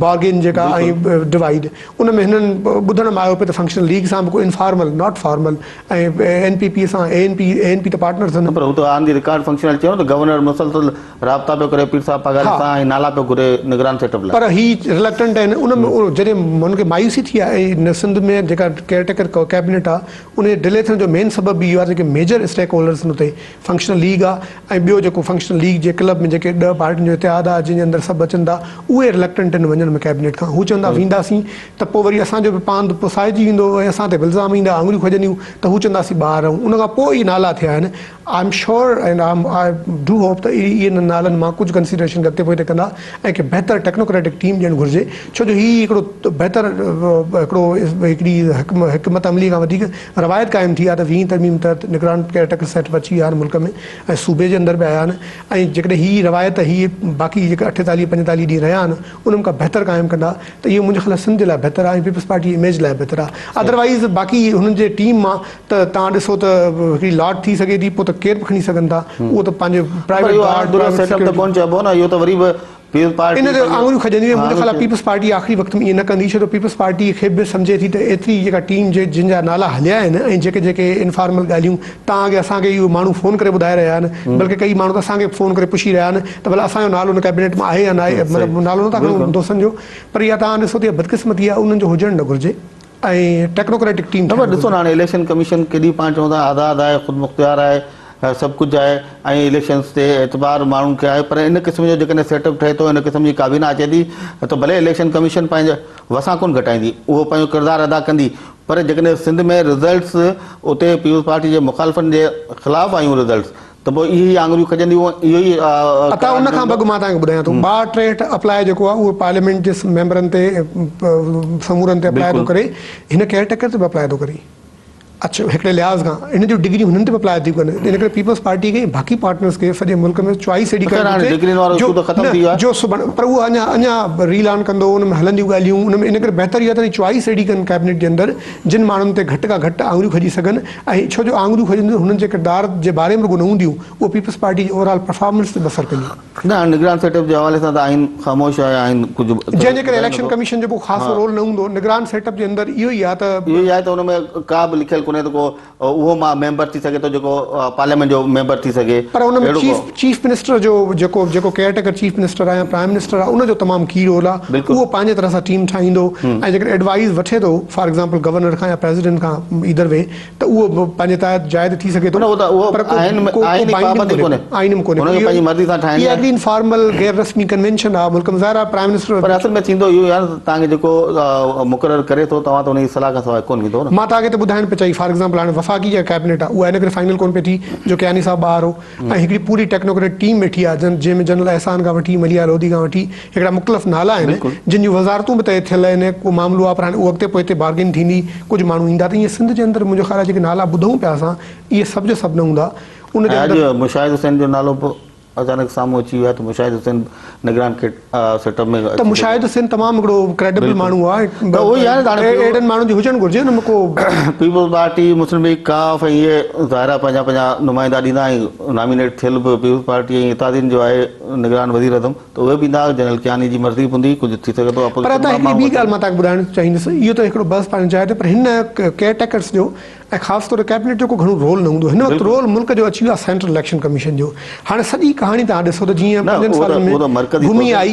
Speaker 2: بارگين جيڪا ۽ ڊوائيڊ ان ۾ هنن ٻڌڻ ۾ آيو پئي ته فنڪشنل ليگ سان به ڪو informal not formal ۽ N P P سان اي اين پي اي اين پي ته پارٽنرز آهن.
Speaker 1: پر هو ته آن the record functional چيو ته گورنر مسلسل رابطا پيو ڪري پير صاحب پاڳاري سان ۽ نالا پيو گهري نگران سيٽ اپ لاء.
Speaker 2: پر هي رلڪٽنٽ آهن ان ۾ جڏهن هن کي مايوسي ٿي آهي ۽ سنڌ ۾ جيڪا ڪيئر ٽيڪر ڪيبنيٽ آهي ان جي ڊلي ٿيڻ جو مين سبب به اهو آهي جيڪي ميجر اسٽيڪ هولڊرس آهن اتي فنڪشنل ليگ آهي ۽ ٻيو جيڪو فنڪشنل ليگ جي ڪلب ۾ جيڪي ڏهه پارٽين جو اتحاد آهي جنهن جي اندر سڀ اچن ٿا اهي رلڪٽنٽ آهن وڃڻ ۾ ڪيبنيٽ کان هو چون ٿا وينداسين ته پوء وري اسان جو به پاند پسائجي ويندو ۽ اسان تي به الزام ايندا آڱريون کڄنديون ته هو چوندا اسين ٻاهر رهون ان کان پوء اهي نالا ٿيا آهن I am sure and I do hope ته اهي انهن نالن مان ڪجهه ڪنسيڊريشن اڳتي پوئتي ڪندا ۽ هڪ بهتر ٽيڪنوڪريٽڪ ٽيم ڏيڻ گهرجي ڇو جو هي هڪڙو بهتر هڪڙو هڪڙي حڪمت عملي کان وڌيڪ روايت قائم ٿي آهي ته ويهين ترميم تحت نگران ڪيئرٽيڪر سيٽ اپ اچي ويا آهن ملڪ ۾ ۽ صوبي جي اندر به آيا آهن ۽ جيڪڏهن هي روايت هي باقي جيڪي اٺيتاليهه پنجيتاليهه ڏينهن رهيا آهن انهن کان بهتر قائم ڪندا ته اهو منهنجي خيال سنڌ جي لاء بهتر آهي ۽ پيپلز پارٽي جي اميج لاء بهتر آهي ادروائيز باقي هنن جي ٽيم مان ته توهان ڏسو ته هڪڙي لاٽ ٿي سگهي ٿي پوء ته ڪير به کڻي سگهن ٿا اهو ته پنهنجو
Speaker 1: private guard private set up ته ڪونه چئبو نه اهو ته وري به پيپلز پارٽي
Speaker 2: ان تي آڱريون کڄنديون منهنجي خيال پيپلز پارٽي آخري وقت ۾ ائين نه ڪندي ڇو ته پيپلز پارٽي کي به سمجهي ٿي ته ايتري جيڪا ٽيم جي جن جا نالا هليا آهن ۽ جيڪي جيڪي انفارمل ڳالهيون توهان کي اسان کي اهي ماڻهو فون ڪري ٻڌائي رهيا آهن بلڪه ڪئي ماڻهو ته اسان کي فون ڪري پڇي رهيا آهن ته ڀلا اسان جو نالو ان ڪيبنيٽ مان آهي يا ناهي مطلب نالو نٿا کڻون دوستن جو پر اها توهان ڏسو ته اها بدقسمتي آهي انهن جو هجڻ نه گهرجي ۽ ٽيڪنوڪريٽڪ ٽيم
Speaker 1: نه پر ڏسو نه هاڻي اليڪشن ڪميشن ڪيڏي پاڻ چون ٿا آزاد آهي خودمختيار آهي سڀ ڪجهه آهي ۽ اليڪشنس تي اعتبار ماڻهن کي آهي پر ان قسم جو جيڪڏهن سيٽ اپ ٺهي ٿو ان قسم جي ڪابينا اچي ٿي ته ڀلي اليڪشن ڪميشن پنهنجي وسان ڪونه گهٽائيندي اهو پنهنجو ڪردار ادا ڪندي پر جيڪڏهن سنڌ ۾ رزلٽس اتي پيپلز پارٽي جي مخالفن جي خلاف آيون رزلٽس ته پوء اهي ئي آڱريون کڄنديون اهو ئي
Speaker 2: عطا ان کان به اڳ مان توهان کي ٻڌايان ٿو 62 اپلاء جيڪو آهي اهو پارليامينٽ جي ميمبرن تي سمورن تي اپلاء ٿو ڪري هن ڪيئر ٽيڪر تي به اپلاء ٿو ڪري اڇا هڪڙي لحاظ کان هن جون ڊگريون هنن تي به اپلاء ٿيون ڪن ان ڪري پيپلز پارٽي کي باقي پارٽنرز کي سڄي ملڪ ۾ چوائس اهڙي ڪرڻ گهرجي جو سڀاڻي پر اهو اڃا اڃا ريل آن ڪندو ان ۾ هلنديون ڳالهيون ان ۾ ان ڪري بهتر اهو آهي ته چوائس اهڙي ڪن ڪيبنيٽ جي اندر جن ماڻهن تي گهٽ کان گهٽ آڱريون کڄي سگهن ۽ ڇو جو آڱريون کڄنديون هنن جي ڪردار جي باري ۾ رڳو نه هونديون، اهو پيپلز پارٽي جي اوور آل پرفارمنس تي به اثر ڪنديون.
Speaker 1: نه هاڻ نگران سيٽ اپ جي حوالي سان ته آئين خاموش آهي، آئين ڪجهه
Speaker 2: ته جنهن جي ڪري
Speaker 1: ٻڌائي
Speaker 2: اليڪشن
Speaker 1: نٿو.
Speaker 2: ڪميشن جو ڪو خاص رول نه هوندو. نگران سيٽ اپ جي اندر اهو ئي آهي ته.
Speaker 1: اهو ئي آهي ته ان ۾ ڪا به لکيل ڪونهي ته ڪو اهو مان ميمبر ٿي سگهي ٿو جيڪو پارليامينٽ جو ميمبر ٿي سگهي.
Speaker 2: پر ان ۾ چيف چيف منسٽر جو جيڪو جيڪو ڪيئر ٽيڪر چيف منسٽر آهي يا پرائم منسٽر آهي ان جو تمام ڪي رول آهي اهو پنهنجي طرح سان ٽيم ٺاهيندو ۽ جيڪڏهن ايڊوائيز وٺي ٿو فار ايگزامپل گورنر کان يا پريزيڊنٽ کان ايدر وي ته اهو به پنهنجي تحت جاء تي ٿي سگهي ٿو پر ڪو ڪو بائنڊنگ ڪونهي آئين ۾ ڪونهي اها هڪڙي انفارمل غير رسمي ڪنوينشن آهي ملڪ ۾ ظاهر آهي پرائم منسٽر
Speaker 1: پر اصل ۾ ٿيندو اهو آهي نه ته توهان کي جيڪو مقرر ڪري ٿو توهان ته ان جي صلاح کان سواء ڪونه ويندو نه.
Speaker 2: مان توهان کي ته ٻڌائڻ پئي چاهي فار ايگزامپل هاڻي وفاقي جيڪا ڪيبنيٽ آهي اها ان ڪري فائنل ڪونه پئي ٿي جو ڪياني صاحب ٻاهر هو ۽ هڪڙي پوري ٽيڪنوڪريٽ ٽيم ويٺي آهي جن جنهن ۾ جنرل احسان کان وٺي مليحه لوڌي کان وٺي هڪڙا مختلف نالا آهن جن جون وزارتون به طئي ٿيل آهن ڪو معاملو آهي پر هاڻي اهو اڳتي پوئتي بارگين ٿيندي ڪجهه ماڻهو ايندا ته ائين سنڌ جي اندر منهنجو خيال آهي جيڪي نالا ٻڌون پيا اسان اهي سڀ جو سڀ نه هوندا ان جي
Speaker 1: اندر اڄ مشاهد حسين جو نالو به اچانڪ سامهون اچي ويو آهي ته مشاهد حسين نگران کي سيٽ اپ ۾
Speaker 2: ته مشاهد حسين تمام هڪڙو ڪريڊبل ماڻهو آهي ته اهو ئي آهي نه ته هاڻي اهڙن ماڻهن جي هجڻ گهرجي ان ۾ ڪو
Speaker 1: پيپلز پارٽي مسلم ليگ ڪاف ۽ اهي ظاهر آهي پنهنجا پنهنجا نمائندا ڏيندا ۽ نامينيٽ ٿيل به پيپلز پارٽي ۽ اتحادين جو آهي نگران وزير اعظم ته اهي به ايندا جنرل ڪياني جي مرضي به هوندي ڪجهه ٿي سگهي ٿو
Speaker 2: پر
Speaker 1: اپوزيشن
Speaker 2: ادا
Speaker 1: مان
Speaker 2: هڪڙي ٻي
Speaker 1: ماڻهو
Speaker 2: ڳالهه مان توهان کي ٻڌائڻ چاهيندس اهو ته هڪڙو بحث پنهنجي جاء تي پر هن ڪيئر ٽيڪرس جو ۽ خاص طور ڪيبنيٽ جو ڪو گهڻو رول نه هوندو. هن وقت رول ملڪ جو اچي ويو آهي سينٽرل اليڪشن ڪميشن جو. هاڻي سڄي ڪهاڻي توهان ڏسو ته جيئن
Speaker 1: نه
Speaker 2: پنجن
Speaker 1: اهو ته
Speaker 2: سالن
Speaker 1: اهو ته
Speaker 2: ۾
Speaker 1: مرڪزي طور
Speaker 2: گهمي
Speaker 1: تي
Speaker 2: آئي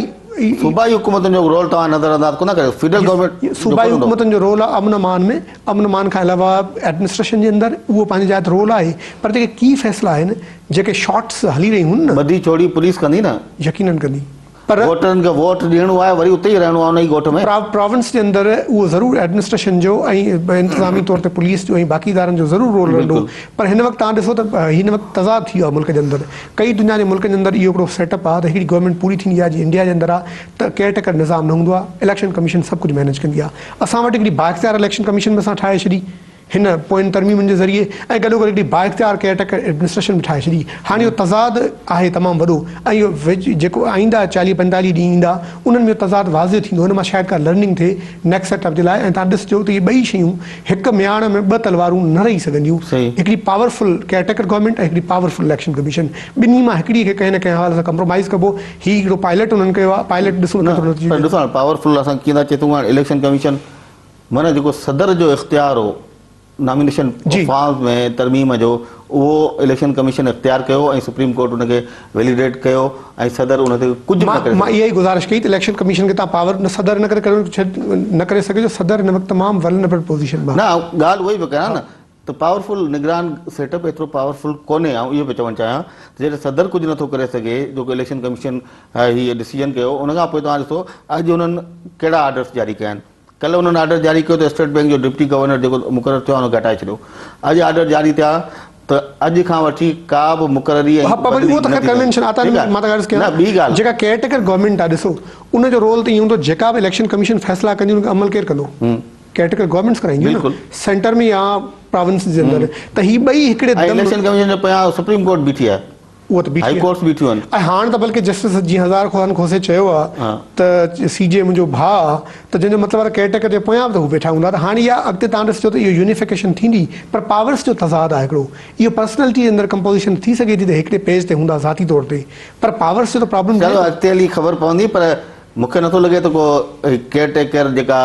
Speaker 1: صوبائي حڪومتن جو رول توهان نظر انداز ڪونه ڪريو فيڊرل گورنمينٽ جو
Speaker 2: صوبائي
Speaker 1: ڪونه هوندو.
Speaker 2: حڪومتن جو رول آهي امن امان ۾ امن امان کان علاوه ايڊمنسٽريشن جي اندر اهو پنهنجي جاء تي رول آهي پر جيڪي ڪي فيصلا آهن جيڪي شارٽس هلي رهيون هن نه.
Speaker 1: ٻڌي ڇوڙي پوليس ڪندي نه.
Speaker 2: يقينن ڪندي. پر
Speaker 1: ووٽرن کي ووٽ ڏيڻو آهي وري اتي ئي رهڻو آهي ان ئي ڳوٺ ۾.
Speaker 2: پراونس جي اندر اهو ضرور ايڊمنسٽريشن جو ۽ انتظامي طور تي پوليس جو ۽ باقي ادارن جو ضرور رول رهندو پر هن وقت توهان ڏسو ته هن وقت تضاد ٿي ويو آهي ملڪ جي اندر ڪئي دنيا جي ملڪن جي اندر اهو هڪڙو سيٽ اپ آهي ته هڪڙي گورنمينٽ پوري ٿيندي آهي جيئن انڊيا جي اندر آهي ته ڪيئر ٽيڪر نظام نه هوندو آهي اليڪشن ڪميشن سڀ ڪجهه مينيج ڪندي آهي اسان وٽ هڪڙي بااختيار اليڪشن ڪميشن به اسان ٺاهي ڇڏي هن پوين ترميمن جي ذريعي ۽ گڏوگڏ هڪڙي بااختيار ڪيئر ٽيڪر ايڊمنسٽريشن به ٺاهي ڇڏي. هاڻي اهو تضاد آهي تمام وڏو ۽ اهو جيڪو آئنده 40 45 ڏينهن ايندا انهن ۾ اهو تضاد واضح ٿيندو. ان مان شايد ڪا لرننگ ٿئي نيڪسٽ سيٽ اپ جي لاء ۽ توهان ڏسجو ته اهي ٻئي شيون هڪ مياڻ ۾ ٻه تلوارون نه رهي سگهنديون. هڪڙي پاورفل ڪيئر ٽيڪر گورنمينٽ ۽ هڪڙي پاورفل اليڪشن ڪميشن. ٻنهي مان هڪڙي کي ڪنهن نه ڪنهن حوالي سان ڪمپرومائيز ڪبو. هي هڪڙو پائلٽ انهن ڪيو آهي. پائلٽ ڏسون
Speaker 1: ڪيترو
Speaker 2: نتيجو
Speaker 1: نه پر
Speaker 2: ڏئي ٿو.
Speaker 1: ڏسو هاڻي پاورفل اسان ڪيئن ٿا چئي سگهون هاڻي اليڪشن ڪميشن معنيٰ جيڪو صدر جو اختيار هو نامينيشن فارمز ۾ ترميم جو اهو اليڪشن ڪميشن اختيار ڪيو ۽ سپريم ڪورٽ ان کي ويليڊيٽ ڪيو ۽ صدر ان تي ڪجهه به نه ڪري
Speaker 2: سگهيو. مان اها ئي گذارش ڪئي ته اليڪشن ڪميشن کي تان پاور نه صدر ان ڪري نه ڪري سگهيو جو صدر هن وقت تمام ولنريبل پوزيشن ۾ آهي.
Speaker 1: نه ڳالهه اها ئي پيو ڪريان نه. ته پاورفل نگران سيٽ اپ ايترو پاورفل ڪونهي. آئون اهو پيو چوڻ چاهيان ته جڏهن صدر ڪجهه نٿو ڪري سگهي جو اليڪشن ڪميشن هي ڊسيزن ڪيو ان کان پوء توهان ڏسو اڄ انهن ڪهڙا آرڊرس جاري ڪيا آهن. ڪلهه انهن آرڊر جاري ڪيو ته اسٽيٽ بئنڪ جو ڊپٽي گورنر جيڪو مقرر ٿيو آهي ان کي هٽائي ڇڏيو. اڄ آرڊر جاري ٿيا ته اڄ کان وٺي ڪا به مقرري ۽
Speaker 2: ها
Speaker 1: بدلي
Speaker 2: اهو ته
Speaker 1: نه
Speaker 2: خير
Speaker 1: ٿي سگهي.
Speaker 2: ڪنوينشن آتا
Speaker 1: ٺيڪ آهي
Speaker 2: مان ته عرض
Speaker 1: نه
Speaker 2: ڪيان
Speaker 1: ٻي ڳالهه.
Speaker 2: جيڪا ڪيئر ٽيڪر گورنمينٽ آهي ڏسو ان جو رول ته ايئن هوندو جيڪا به اليڪشن ڪميشن فيصلا ڪندي ان کي عمل ڪير ڪندو؟ ڪيئر ٽيڪر گورنمينٽس ڪرائينديون نه
Speaker 1: بلڪل.
Speaker 2: سينٽر ۾ يا پراونس جي اندر ته هي ٻئي هڪڙي
Speaker 1: ۽
Speaker 2: دم
Speaker 1: اليڪشن ڪميشن جي پويان سپريم ڪورٽ بيٺي آهي.
Speaker 2: اهو ته بيٺي
Speaker 1: هائي ڪورٽس بيٺيون آهن.
Speaker 2: ۽ هاڻ ته بلڪه جسٽس جيئن هزار خان کوسي چيو آهي ته سي جي منهنجو ڀاء آهي ته جنهن جو مطلب آهي ته ڪيئر ٽيڪر جي پويان به ته هو ويٺا هوندا ته هاڻ اها اڳتي تان ڏسجو ته اهو يونيفڪيشن ٿيندي پر پاورس جو تضاد آهي هڪڙو اهو پرسنلٽي جي اندر ڪمپوزيشن ٿي سگهي ٿي ته هڪڙي پيج تي هوندا ذاتي طور تي پر پاورس جو ته پرابلم
Speaker 1: چلو اڳتي هلي خبر پوندي پر مون کي نٿو لڳي ته ڪو ڪيئر ٽيڪر جيڪا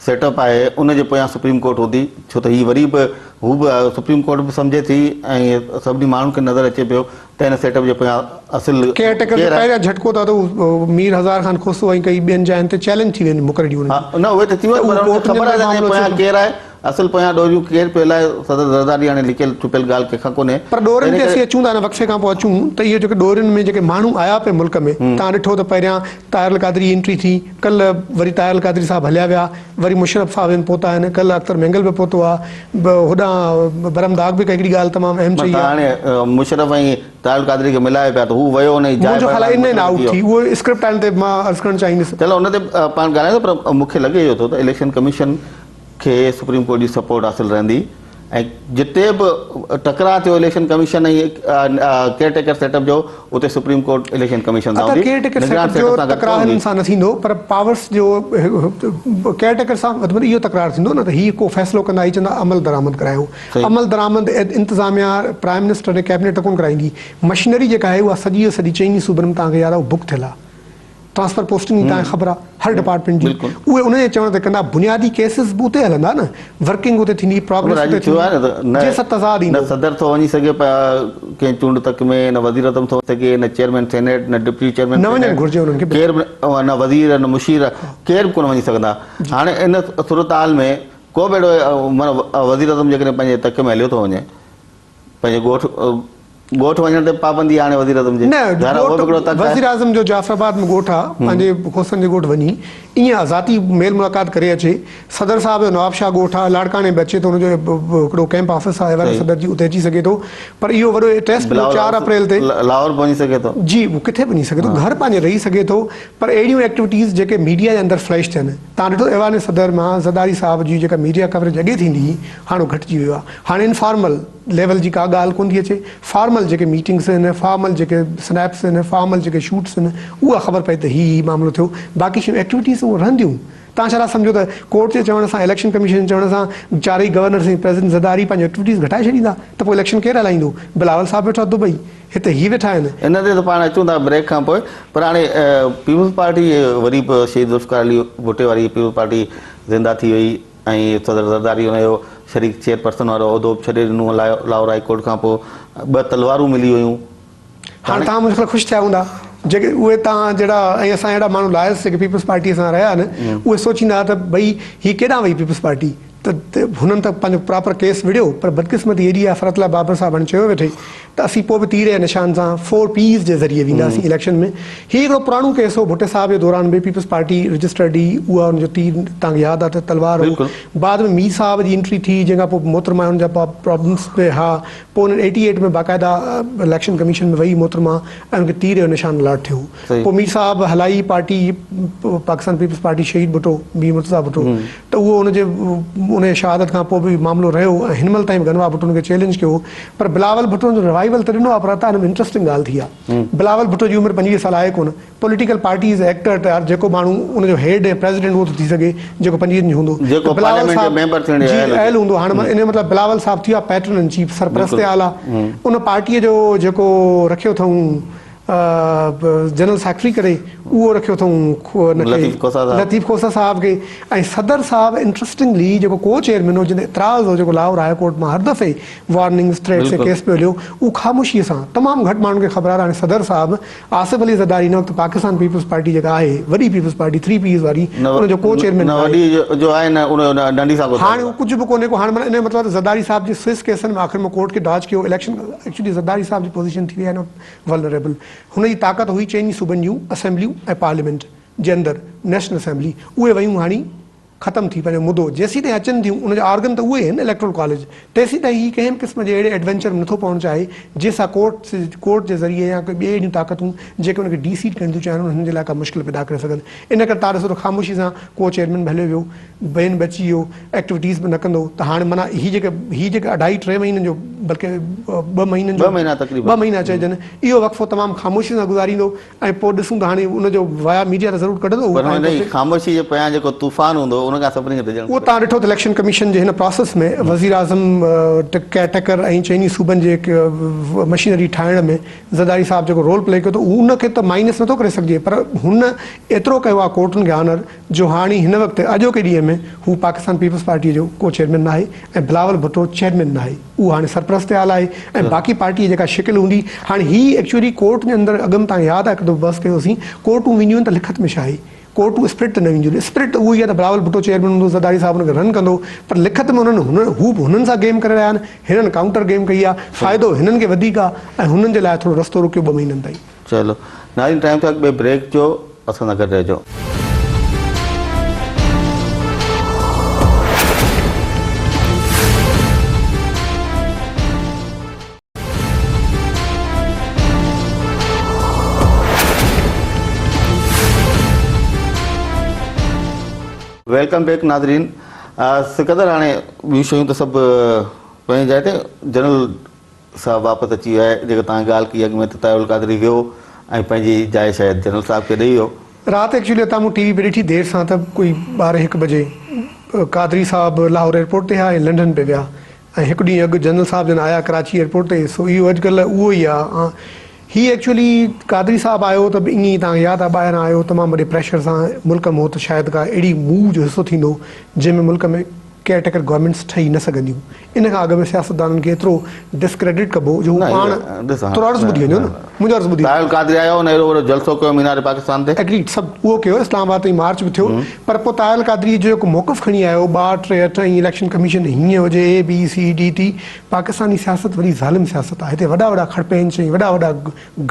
Speaker 1: سيٽ اپ آهي ان جي پويان سپريم ڪورٽ هوندي ڇو ته هي وري به هو به سپريم ڪورٽ به سمجهي ٿي ۽ سڀني ماڻهن کي نظر اچي پيو ته هن سيٽ اپ جي پويان اصل
Speaker 2: ڪيئر ٽيڪر جو
Speaker 1: ڪير آهي.
Speaker 2: پهريان جهٽڪو ته اهو مير هزار خان کوسو ۽ ڪئي ٻين جاين تي چئلينج ٿي وين مقرريون انهن
Speaker 1: ها نه اهي ته ٿي ويون
Speaker 2: ته
Speaker 1: پر
Speaker 2: اهو
Speaker 1: انهن کي
Speaker 2: ڪورٽن جي
Speaker 1: خبر آهي
Speaker 2: اندر
Speaker 1: ته هن جي
Speaker 2: معاملو
Speaker 1: پويان
Speaker 2: اچي ٿو.
Speaker 1: ڪير آهي اصل پويان ڏوريون ڪير پيو هلائي صدر زرداري هاڻي لڪيل ڇپيل ڳالهه ڪنهن کان ڪونهي
Speaker 2: پر ڏورين
Speaker 1: تنهن
Speaker 2: تي
Speaker 1: ڪري
Speaker 2: اسين اچون ٿا هن وقفي کان پوء اچون ته اهو جيڪي ڏورين ۾ جيڪي ماڻهو آيا پئي ملڪ ۾ توهان ڏٺو ته پهريان طاهر القادري جي انٽري ٿي ڪلهه وري طاهر القادري صاحب هليا ويا وري مشرف صاحب هن پهتا آهن ڪلهه اختر مينگل به پهتو آهي هوڏانهن برهم داغ به هڪڙي ڳالهه تمام اهم چئي
Speaker 1: متان
Speaker 2: آهي.
Speaker 1: هاڻي مشرف ۽ طاهر القادري کي ملايو پيا ته هو ويو ان جي جاء
Speaker 2: منهنجو خيال آهي
Speaker 1: ڀرڻ
Speaker 2: ان
Speaker 1: لاء
Speaker 2: آئوٽ
Speaker 1: مشرف
Speaker 2: ٿي
Speaker 1: ٿي ويو.
Speaker 2: اهو اسڪرپٽ آهن تي مان عرض ڪرڻ چاهيندس.
Speaker 1: چلو ان تي پاڻ ڳالهايون ٿا پر مون کي لڳي اهو ٿو ته اليڪشن ڪميشن کي سپريم ڪورٽ جي سپورٽ حاصل رهندي ۽ جتي به ٽڪراء ٿيو election commission ۽ caretaker setup جو اتي سپريم ڪورٽ اليڪشن ڪميشن سان
Speaker 2: ادا
Speaker 1: هوندي
Speaker 2: ڪيئر ٽيڪر سيٽ
Speaker 1: نگران
Speaker 2: اپ
Speaker 1: سيٽ
Speaker 2: جو
Speaker 1: اپ سان گڏ
Speaker 2: تڪرار
Speaker 1: ڪونه
Speaker 2: هنن
Speaker 1: هوندي.
Speaker 2: سان نه ٿيندو پر پاورس جو ڪيئر ٽيڪر سان وڌ ۾ وڌ اهو تڪرار ٿيندو نه ته هي ڪو فيصلو ڪندا هي چوندا عمل درآمد ڪرايو
Speaker 1: صحيح.
Speaker 2: عمل درآمد انتظاميا پرائم منسٽر ۽ ڪيبنيٽ ته ڪونه ڪرائيندي مشنري جيڪا آهي اها سڄي جو سڄي چئني صوبن ۾ توهان کي ياد آهي اها بڪ ٿيل آهي ٽرانسفر پوسٽنگ جي توهان کي خبر آهي هر ڊپارٽمينٽ جي اهي ان جي چوڻ تي ڪندا بنيادي ڪيسز به اتي هلندا نه ورڪنگ اتي ٿيندي پراگريس اتي ٿيندي جنهن سان تضاد ايندو.
Speaker 1: نه صدر ٿو وڃي سگهي ڪنهن چونڊ تڪ ۾ نه وزيراعظم ٿو وڃي سگهي نه چيئرمين سينيٽ نه ڊپٽي چيئرمين
Speaker 2: نه وڃڻ گهرجي انهن کي
Speaker 1: ڪير به نه وزير نه مشير ڪير به ڪونه وڃي سگهندا هاڻي ان صورتحال ۾ ڪو به اهڙو معنيٰ وزيراعظم جيڪڏهن پنهنجي تڪ ۾ هليو ٿو وڃي پنهنجي ڳوٺ ڳوٺ وڃڻ تي پابندي آهي هاڻي وزيراعظم جي
Speaker 2: نه
Speaker 1: ظاهر آهي اهو به هڪڙو
Speaker 2: ڳوٺ
Speaker 1: تڪ آهي.
Speaker 2: وزيراعظم جو جعفر آباد ۾ ڳوٺ آهي پنهنجي کوسن جي ڳوٺ وڃي ائين ذاتي ميل ملاقات ڪري اچي صدر صاحب جو نواب شاهه ڳوٺ آهي لاڙڪاڻي به اچي ٿو ان جو هڪڙو ڪئمپ آفيس آهي ايوان صدر جي اتي اچي سگهي ٿو پر اهو وڏو ٽيسٽ هوندو 4 اپريل تي
Speaker 1: لاهور به وڃي سگهي ٿو.
Speaker 2: جي هو ڪٿي به وڃي سگهي ٿو گهر پنهنجي رهي سگهي ٿو پر اهڙيون ايڪٽيوٽيز جيڪي ميڊيا جي اندر فليش ٿين تان ڏٺو ايوان صدر مان زرداري صاحب جي جيڪا ميڊيا ڪوريج اڳي ٿيندي هئي هاڻ اهو گهٽجي ويو آهي هاڻي انفارمل ليول جي ڪا ڳالهه ڪونه ٿي اچي، فارمل جيڪي ميٽنگس آهن، فارمل جيڪي سنيپس آهن، فارمل جيڪي شوٽس آهن، اها خبر پئي ته هي هي معاملو ٿيو، باقي شيون ايڪٽيوٽيز اهي رهنديون. توهان ڇا ٿا سمجهو ته ڪورٽ جي چوڻ سان، اليڪشن ڪميشن جي چوڻ سان چارئي گورنرس ۽ پريزيڊنٽ زرداري پنهنجون ايڪٽيوٽيز گهٽائي ڇڏيندا ته پوء اليڪشن ڪير هلائيندو؟ بلاول صاحب ويٺو آهي دبئي، هتي هي ويٺا آهن.
Speaker 1: ان تي ته پاڻ اچون ٿا بريڪ کان پوء پر هاڻي پيپلز پارٽي وري به شهيد ذوالفقار علي ڀٽي واري پيپلز پارٽي زنده ٿي وئي. ۽ صدر زرداري ان جو شريڪ چيئرپرسن وارو عهدو به ڇڏي ڏنو. لاهور هائي ڪورٽ کان پوء ٻه تلوارون ملي ويون.
Speaker 2: هاڻ توهان منهنجي خيال خوش ٿيا هوندا جيڪي اهي توهان جهڙا ۽ اسان جهڙا ماڻهو لائلس جيڪي پيپلز پارٽيء سان رهيا آهن اهي سوچيندا ته ڀئي هي ڪيڏانهن وئي پيپلز پارٽي ته هنن ته پنهنجو پراپر ڪيس وڙهيو پر بدقسمتي ايڏي آهي فرحت الله بابر صاحب هاڻي چيو ويٺي ته اسين پوء به تير جي نشان سان فور پيز جي ذريعي وينداسين اليڪشن ۾. هي هڪڙو پراڻو ڪيس هو ڀٽي صاحب جي دوران به پيپلز پارٽي رجسٽرڊ هئي اها ان جو تير توهان کي ياد آهي ته تلوار هو. بعد ۾ مير صاحب جي انٽري ٿي جنهن کان پوء محترمه ان جا پرابلمس به ها پوء انهن ايٽي ايٽ ۾ باقاعده اليڪشن ڪميشن ۾ وئي محترمه ۽ ان کي تير جو نشان الاٽ ٿيو. پوء مير صاحب هلائي پارٽي پاڪستان پيپلز پارٽي شهيد ڀٽو مير مرتضيٰ ڀٽو ته اهو ان جي ان جي شهادت کان پوء به معاملو رهيو ۽ هن مهل تائين به غنوا ڀٽو ان کي چئلينج ڪيو هو پر بلاول ڀٽو ان جو ريوائيول ته ڏنو آهي پر عطا ان ۾ انٽرسٽنگ ڳالهه ٿي آهي بلاول ڀٽو جي عمر 25 سال آهي ڪونه پوليٽيڪل پارٽيز ايڪٽر ته يار جيڪو ماڻهو ان جو هيڊ ۽ پريزيڊنٽ اهو ٿو ٿي سگهي جيڪو 25 جو هوندو
Speaker 1: جيڪو
Speaker 2: ته بلاول
Speaker 1: پارليامينٽ جو
Speaker 2: صاحب
Speaker 1: ميمبر ٿيڻ جي
Speaker 2: جي
Speaker 1: اهل هجي.
Speaker 2: اهل هوندو هاڻ ان جو مطلب بلاول صاحب ٿي ويو آهي پيٽرن ان چيف سرپرست اعليٰ ان پارٽيء جو جيڪو رکيو اٿئون جنرل سيڪريٽري ڪري اهو رکيو اٿئون ان کي
Speaker 1: لطيف کوسا صاحب.
Speaker 2: لطيف کوسا صاحب کي ۽ صدر صاحب انٽرسٽنگلي جيڪو ڪو چيئرمين هو جنهن تي اعتراض هو جيڪو لاهور هاء ڪورٽ مان هر دفعي وارننگز ٿريٽس ۽ ڪيس پيو هليو اهو خاموشي سان تمام گهٽ ماڻهن کي خبر آهي ته هاڻي صدر صاحب آصف علي زرداري هن وقت پاڪستان پيپلز پارٽي جيڪا آهي وڏي پيپلز پارٽي ٿري پيز واري ان جو ڪو چيئرمين
Speaker 1: نه
Speaker 2: ناهي.
Speaker 1: وڏي جو آهي نه ان جو ننڍي سان ڪو
Speaker 2: هاڻي
Speaker 1: تعلق
Speaker 2: اهو ڪجهه به ڪونهي ڪو هاڻي معنيٰ ان جو مطلب ته زرداري صاحب جي سوئس ڪيسن ۾ آخر ۾ ڪورٽ کي ڊاج ڪيو اليڪشن ايڪچولي زرداري صاحب جي پوزيشن ٿي وئي آهي هن وقت ولنريبل هن جي طاقت هئي چئني صوبن جون اسيمبليون ۽ پارليامينٽ جي اندر نيشنل اسيمبلي اهي ويون هاڻي ختم ٿي پنهنجو مدو جيسيتائين اچن ٿيون ان جا آرگن ته اهي آهن اليڪٽرل ڪاليج تيسيتائين هي ڪنهن به قسم جي اهڙي ايڊوينچر ۾ نٿو پوڻ چاهي جنهن سان ڪورٽ ڪورٽ جي ذريعي يا ڪي ٻي اهڙيون طاقتون جيڪي ان کي ڊي سيٽ ڪرڻ ٿيون چاهن انهن جي لاء ڪا مشڪل پيدا ڪري سگهن ان ڪري تان ڏسو ته خاموشي سان ڪو چيئرمين به هليو ويو بين به اچي ويو ايڪٽيوٽيز به نه ڪندو ته هاڻي معنيٰ هي جيڪي هي جيڪي اڍائي ٽي مهينن جو بلڪه ٻه مهينن جو
Speaker 1: ٻه مهينا تقريبن
Speaker 2: ٻه مهينا چئجن اهو وقفو تمام خاموشي سان گذاريندو ۽ پوء ڏسون ته هاڻي ان جو وايا ميڊيا ته ضرور ڪڍندو
Speaker 1: پر هن خاموشي جي پويان جيڪو طوفان هوندو ان کان سڀني کي ڊڄڻ
Speaker 2: اهو توهان ڏٺو ته اليڪشن ڪميشن جي هن پراسيس ۾ وزيراعظم ڪيئر ٽيڪر ۽ چئني صوبن جي مشينري ٺاهڻ ۾ زرداري صاحب جيڪو رول پلي ڪيو ته ان کي ته مائنس نٿو ڪري سگهجي پر هن ايترو ڪيو آهي ڪورٽن کي آنر جو هاڻي هن وقت اڄوڪي ڏينهن ۾ هو پاڪستان پيپلز پارٽي جو ڪو چيئرمين ناهي ۽ بلاول ڀٽو چيئرمين ناهي. اهو هاڻي سرپرست اعليٰ آهي ۽ باقي پارٽي جي جيڪا شڪل هوندي هاڻي هي ايڪچوئلي ڪورٽ جي اندر اڳ ۾ تان ياد آهي هڪ دفعو بحث ڪيوسين ڪورٽون وينديون آهن ته لکت ۾ ڇا آهي ڪورٽون اسپرٽ ته نه وينديون آهن اسپرٽ ته اهو ئي آهي ته بلاول ڀٽو چيئرمين هوندو زرداري صاحب ان کي رن ڪندو پر لکت ۾ انهن هن هو به هنن سان گيم ڪري رهيا آهن هنن ڪائونٽر گيم ڪئي آهي فائدو هنن کي وڌيڪ آهي ۽ هنن جي لاء ٿورو رستو رڪيو ٻه مهينن تائين.
Speaker 1: چلو ناظرين ٽائيم ٿيو آهي هڪ ٻئي بريڪ جو اسان سان گڏ رهجو. Welcome back ناظرين سڪندر هاڻي ٻيون شيون ته سڀ پنهنجي جاء تي جنرل صاحب واپس اچي ويو آهي جيڪا توهان ڳالهه ڪئي اڳ ۾ ته طاهر القادري ويو ۽ پنهنجي جاء شايد جنرل صاحب کي ڏئي ويو.
Speaker 2: رات ايڪچولي اتان مون ٽي وي پي ڏٺي دير سان ته ڪوئي ٻارهين هڪ بجي قادري صاحب لاهور ايئرپورٽ تي ها ۽ لنڊن پي ويا ۽ هڪ ڏينهن اڳ جنرل صاحب جن آيا ڪراچي ايئرپورٽ تي سو اهو اڄڪلهه اهو ئي آ هي ايڪچولي قادري صاحب آيو ته به ائين ئي توهان کي ياد آ ٻاهران آيو تمام وڏي پريشر سان ملڪ ۾ هو ته شايد ڪا اهڙي موو جو حصو ٿيندو جنهن ۾ ملڪ ۾ ڪيئر ٽيڪر گورنمينٽس ٺهي نه سگهنديون. ان کان اڳ ۾ سياستدانن کي ايترو ڊسڪريڊٽ ڪبو جو هو پاڻ ٿورو عرض ٻڌي وڃو نه منهنجو عرض ٻڌي.
Speaker 1: طاهر القادري آيو ان ايڏو وڏو جلسو ڪيو مينار پاڪستان تي.
Speaker 2: ايگريڊ سڀ اهو ڪيو اسلام آباد تائين مارچ به ٿيو پر پوء طاهر القادري جو جيڪو موقف کڻي آيو ٻه ٽي اٺ ۽ اليڪشن ڪميشن هيئن هجي اي بي سي ڊي ٽي پاڪستاني سياست وڏي ظالم سياست آهي هتي وڏا وڏا کڙپينچ ۽ وڏا وڏا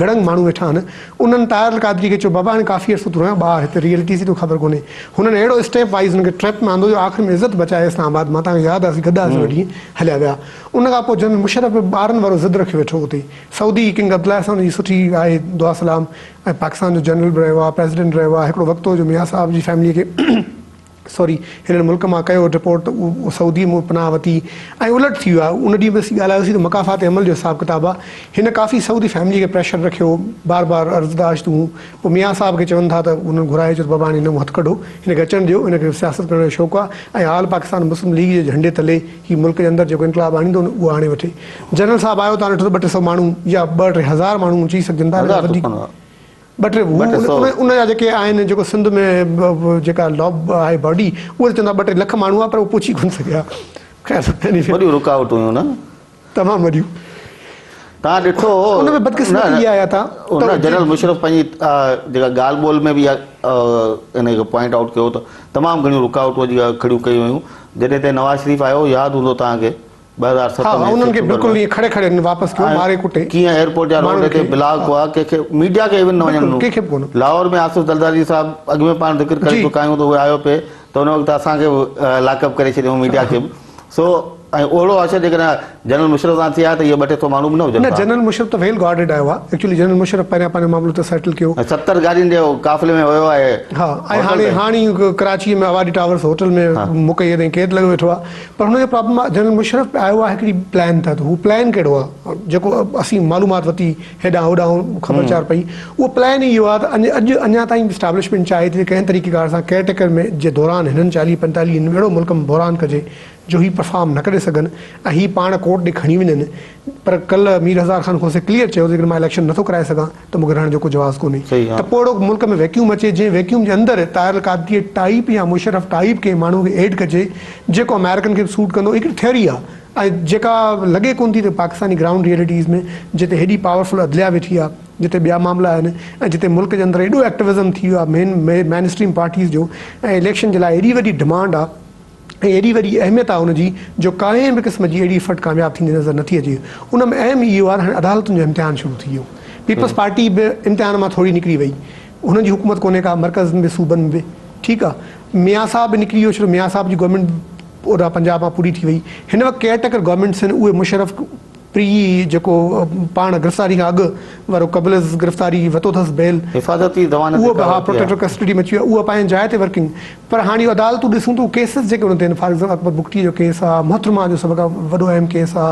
Speaker 2: گڙنگ ماڻهو ويٺا آهن. انهن طاهر القادري کي چيو بابا هاڻي ڪافي عرصو تون رهيو آهين ٻاهر هتي ريئلٽيز جي توکي خبر ڪونهي. هنن اهڙو اسٽيپ وائيز هن کي ٽريپ ۾ آندو جو آخر ۾ عزت بچائي اسلام آباد مان توهان کي ياد آهي اسين گڏ هئاسين اهي ڏينهن هليا ويا. ان کان پوء جنرل مشرف به ٻارن وارو ضد رکيو ويٺو هو اتي. سعودي ڪنگ عبدالله سان هن جي سٺي آهي دعا سلام ۽ پاڪستان جو جنرل به رهيو آهي پريزيڊنٽ رهيو آهي هڪڙو وقت هو جو ميان صاحب جي فيملي کي سوري هنن ملڪ مان ڪيو ڊپورٽ ته اهو سعودي ۾ پناهه وتي ۽ الٽ ٿي ويو آهي ان ڏينهن به اسين ڳالهايوسين ته مڪافات عمل جو حساب ڪتاب آهي هن ڪافي سعودي فيملي کي پريشر رکيو بار بار عرضداشت هون پوء ميان صاحب کي چون ٿا ته انهن گهرائي چيو ته بابا هاڻي هن مون هٿ ڪڍو هن کي اچڻ ڏيو هن کي سياست ڪرڻ جو شوق آهي ۽ آل پاڪستان مسلم ليگ جي جهنڊي تلي هي ملڪ جي اندر جيڪو انقلاب آڻيندو اهو آڻي وٺي جنرل صاحب آيو ته ڏٺو ته ٻه ٽي سو ماڻهو يا ٻه ٽي هزار ماڻهو چئي سگهجن ٿا وڌيڪ ٻه ٽي هو ان جا جيڪي آهن جيڪو سنڌ ۾ جيڪا لاب آهي باڊي اهي ته چوندا ٻه ٽي لک ماڻهو آهي پر اهو پهچي ڪونه سگهيا خير
Speaker 1: وڏيون رڪاوٽون هيون نه
Speaker 2: تمام وڏيون
Speaker 1: تان ڏٺو هو
Speaker 2: ان ۾ بدقسمتي اها آهي تان
Speaker 1: نه جنرل مشرف پنهنجي جيڪا ڳالهه ٻولهه ۾ به ان کي پوائنٽ آئوٽ ڪيو ته تمام گهڻيون رڪاوٽون جيڪا کڙيون ڪيون ويون جڏهن ته نواز شريف آيو ياد هوندو توهان کي 2007
Speaker 2: ها
Speaker 1: ۾
Speaker 2: انهن کي
Speaker 1: سيپٽمبر
Speaker 2: بلڪل
Speaker 1: ۾
Speaker 2: ائين کڙي کڙي هنن واپس ڪيو ماري ڪٽي
Speaker 1: ڪيئن ايئرپورٽ جا روڊ
Speaker 2: ماڻهن
Speaker 1: هتي
Speaker 2: کي
Speaker 1: بلاڪ
Speaker 2: ها
Speaker 1: هئا ڪنهن کي ميڊيا کي ايون نه وڃڻ
Speaker 2: بلڪل
Speaker 1: ڏنو
Speaker 2: ڪنهن کي به ڪونه
Speaker 1: لاهور ۾ آصف زرداري صاحب اڳ ۾ پاڻ ذڪر ڪري
Speaker 2: جي
Speaker 1: چڪا آهيون ته اهي آيو پئي ته ان وقت اسان کي به لاڪ اپ ڪري ڇڏيو ميڊيا کي به سو ۽ اهڙو حشر جيڪڏهن جنرل مشرف سان ٿئي ها ته اهي ٻه ٽي سو ماڻهو به نه هجن
Speaker 2: نه
Speaker 1: ها
Speaker 2: جنرل مشرف ته ويل گارڊيڊ آيو آهي ايڪچولي جنرل مشرف پهريان پنهنجو معاملو ته سيٽل ڪيو
Speaker 1: ۽ 70 گاڏين جي قافلي ۾ ويو آهي
Speaker 2: ها ۽
Speaker 1: هوٽل
Speaker 2: هاڻي
Speaker 1: تائين
Speaker 2: هاڻي ڪراچي ۾ اواري ٽاورس هوٽل ۾
Speaker 1: ها
Speaker 2: مقيد ۽ قيد لڳو ويٺو آهي پر هن جو پرابلم آهي جنرل مشرف به آيو آهي هڪڙي پلان تحت هو پلان ڪهڙو آهي جيڪو اسين معلومات ورتي هيڏانهن هوڏانهن خبر چار پئي اهو پلان اهو آهي ته اڄ اڃا تائين به اسٽيبلشمينٽ چاهي ٿي ته ڪنهن طريقي ڪار سان ڪيئر ٽيڪر ۾ جي دوران هنن چاليهه پنجتاليهه ڏينهن ۾ اهڙو ملڪ ۾ بحران ڪجي جو هي پرفارم نه ڪري سگهن ۽ هي پاڻ ڪورٽ ڏي کڻي وڃن پر ڪلهه مير هزار خان کوسي ڪليئر چيو ته جيڪڏهن مان اليڪشن نٿو ڪرائي سگهان ته مون کي رهڻ جو ڪو جواز ڪونهي ته پوء اهڙو ملڪ ۾ ويڪيوم اچي جنهن ويڪيوم جي اندر طاهر القادريء ٽائيپ يا مشرف ٽائيپ ڪنهن ماڻهو کي ايڊ ڪجي جيڪو آمريڪن کي به سوٽ ڪندو هڪڙي ٿيوري آهي ۽ جيڪا لڳي ڪونه ٿي ته پاڪستاني گرائونڊ ريئلٽيز ۾ جتي هيڏي پاورفل عدليا ويٺي آهي جتي ٻيا معاملا آهن ۽ جتي ملڪ جي اندر ايڏو ايڪٽوزم ٿي ويو آهي مين مين اسٽريم پارٽيز جو ۽ اليڪشن جي لاء ايڏي وڏي ڊمانڊ آهي ۽ ايڏي وڏي اهميت آهي ان جي جو ڪنهن به قسم جي اهڙي ايفرٽ ڪامياب ٿيندي نظر نٿي اچي. ان ۾ اهم اهو آهي ته هاڻي عدالتن جو امتحان شروع ٿي ويو. پيپلز پارٽي به امتحان مان ٿوري نڪري وئي. هنن جي حڪومت ڪونهي ڪا مرڪز ۾ به صوبن ۾ به. ٺيڪ آهي. ميان صاحب به نڪري ويو ڇو ته ميان صاحب جي گورنمينٽ به اوڏانهن پنجاب مان پوري ٿي وئي. هن وقت ڪيئر ٽيڪر گورنمينٽس آهن اهي مشرف پري جيڪو پاڻ گرفتاري کان اڳ وارو قبل از گرفتاري وتو اٿس بيل
Speaker 1: حفاظتي ضمانت
Speaker 2: اهو به ها پروٽيڪٽو ڪسٽڊي ۾ اچي ويو اهو پنهنجي جاء تي ورڪنگ پر هاڻي اهو عدالتون ڏسون ته ڪيسز جيڪي ان تي آهن فار ايگزامپل اڪبر بگٽي جو ڪيس آ محترمه جو سڀ کان وڏو اهم ڪيس آ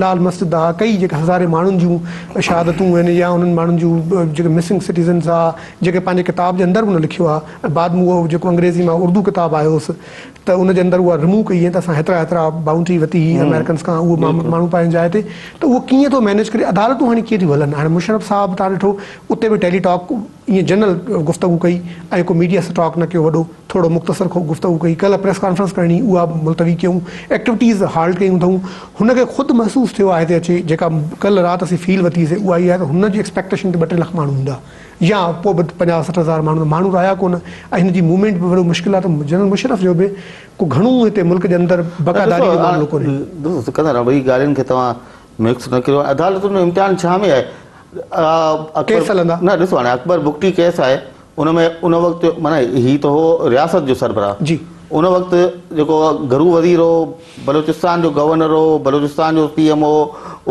Speaker 2: لال مسجد آ ڪئي جيڪي هزارين ماڻهن جون شهادتون آهن يا انهن ماڻهن جون جيڪي مسنگ سٽيزنس آ جيڪي پنهنجي ڪتاب جي اندر به ان لکيو آ ۽ بعد ۾ اهو جيڪو انگريزي مان اردو ڪتاب آيو هوس ته ان جي اندر اها رموو ڪئي ته اسان هيترا هيترا بائونڊري وتي هئي آمريڪنس کان اهو ماڻهو پنهنجي جاء تي ته اهو ڪيئن ٿو مينيج ڪري عدالتون هاڻي ڪيئن ٿيون هلن هاڻي مشرف صاحب تان ڏٺو اتي به ٽيلي ٽاڪ ائين جنرل گفتگو ڪئي ۽ ڪو ميڊيا سان ٽاڪ نه ڪيو وڏو ٿورو مختصر گفتگو ڪئي ڪلهه پريس ڪانفرنس ڪرڻي اها ملتوي ڪيون ايڪٽيوٽيز هالٽ ڪيون اٿئون هن کي خود محسوس ٿيو آهي هتي اچي جيڪا ڪلهه رات اسين فيل وتي سي اها اها آهي ته هن جي ايڪسپيڪٽيشن تي ٻه ٽي لک ماڻهو ايندا يا پوء به 50 60 هزار ماڻهو ته ماڻهو رهيا ڪونه ۽ هن جي موومينٽ به وڏو مشڪل آهي ته جنرل مشرف جو به ڪو گهڻو هتي ملڪ جي اندر بقاداري جو معاملو ڪونهي.
Speaker 1: ڏسو سڪندر ٻئي ڳالهين کي توهان مڪس نه ڪريو عدالتن ۾ امتحان ڇا ۾ آهي
Speaker 2: ڪيس هلندا
Speaker 1: نه ڏسو هاڻي اڪبر بگٽي ڪيس آهي ان ۾ ان وقت معنيٰ هي ته هو رياست جو سربراهه
Speaker 2: جي
Speaker 1: ان وقت جيڪو گهرو وزير هو بلوچستان جو گورنر هو بلوچستان جو سي ايم هو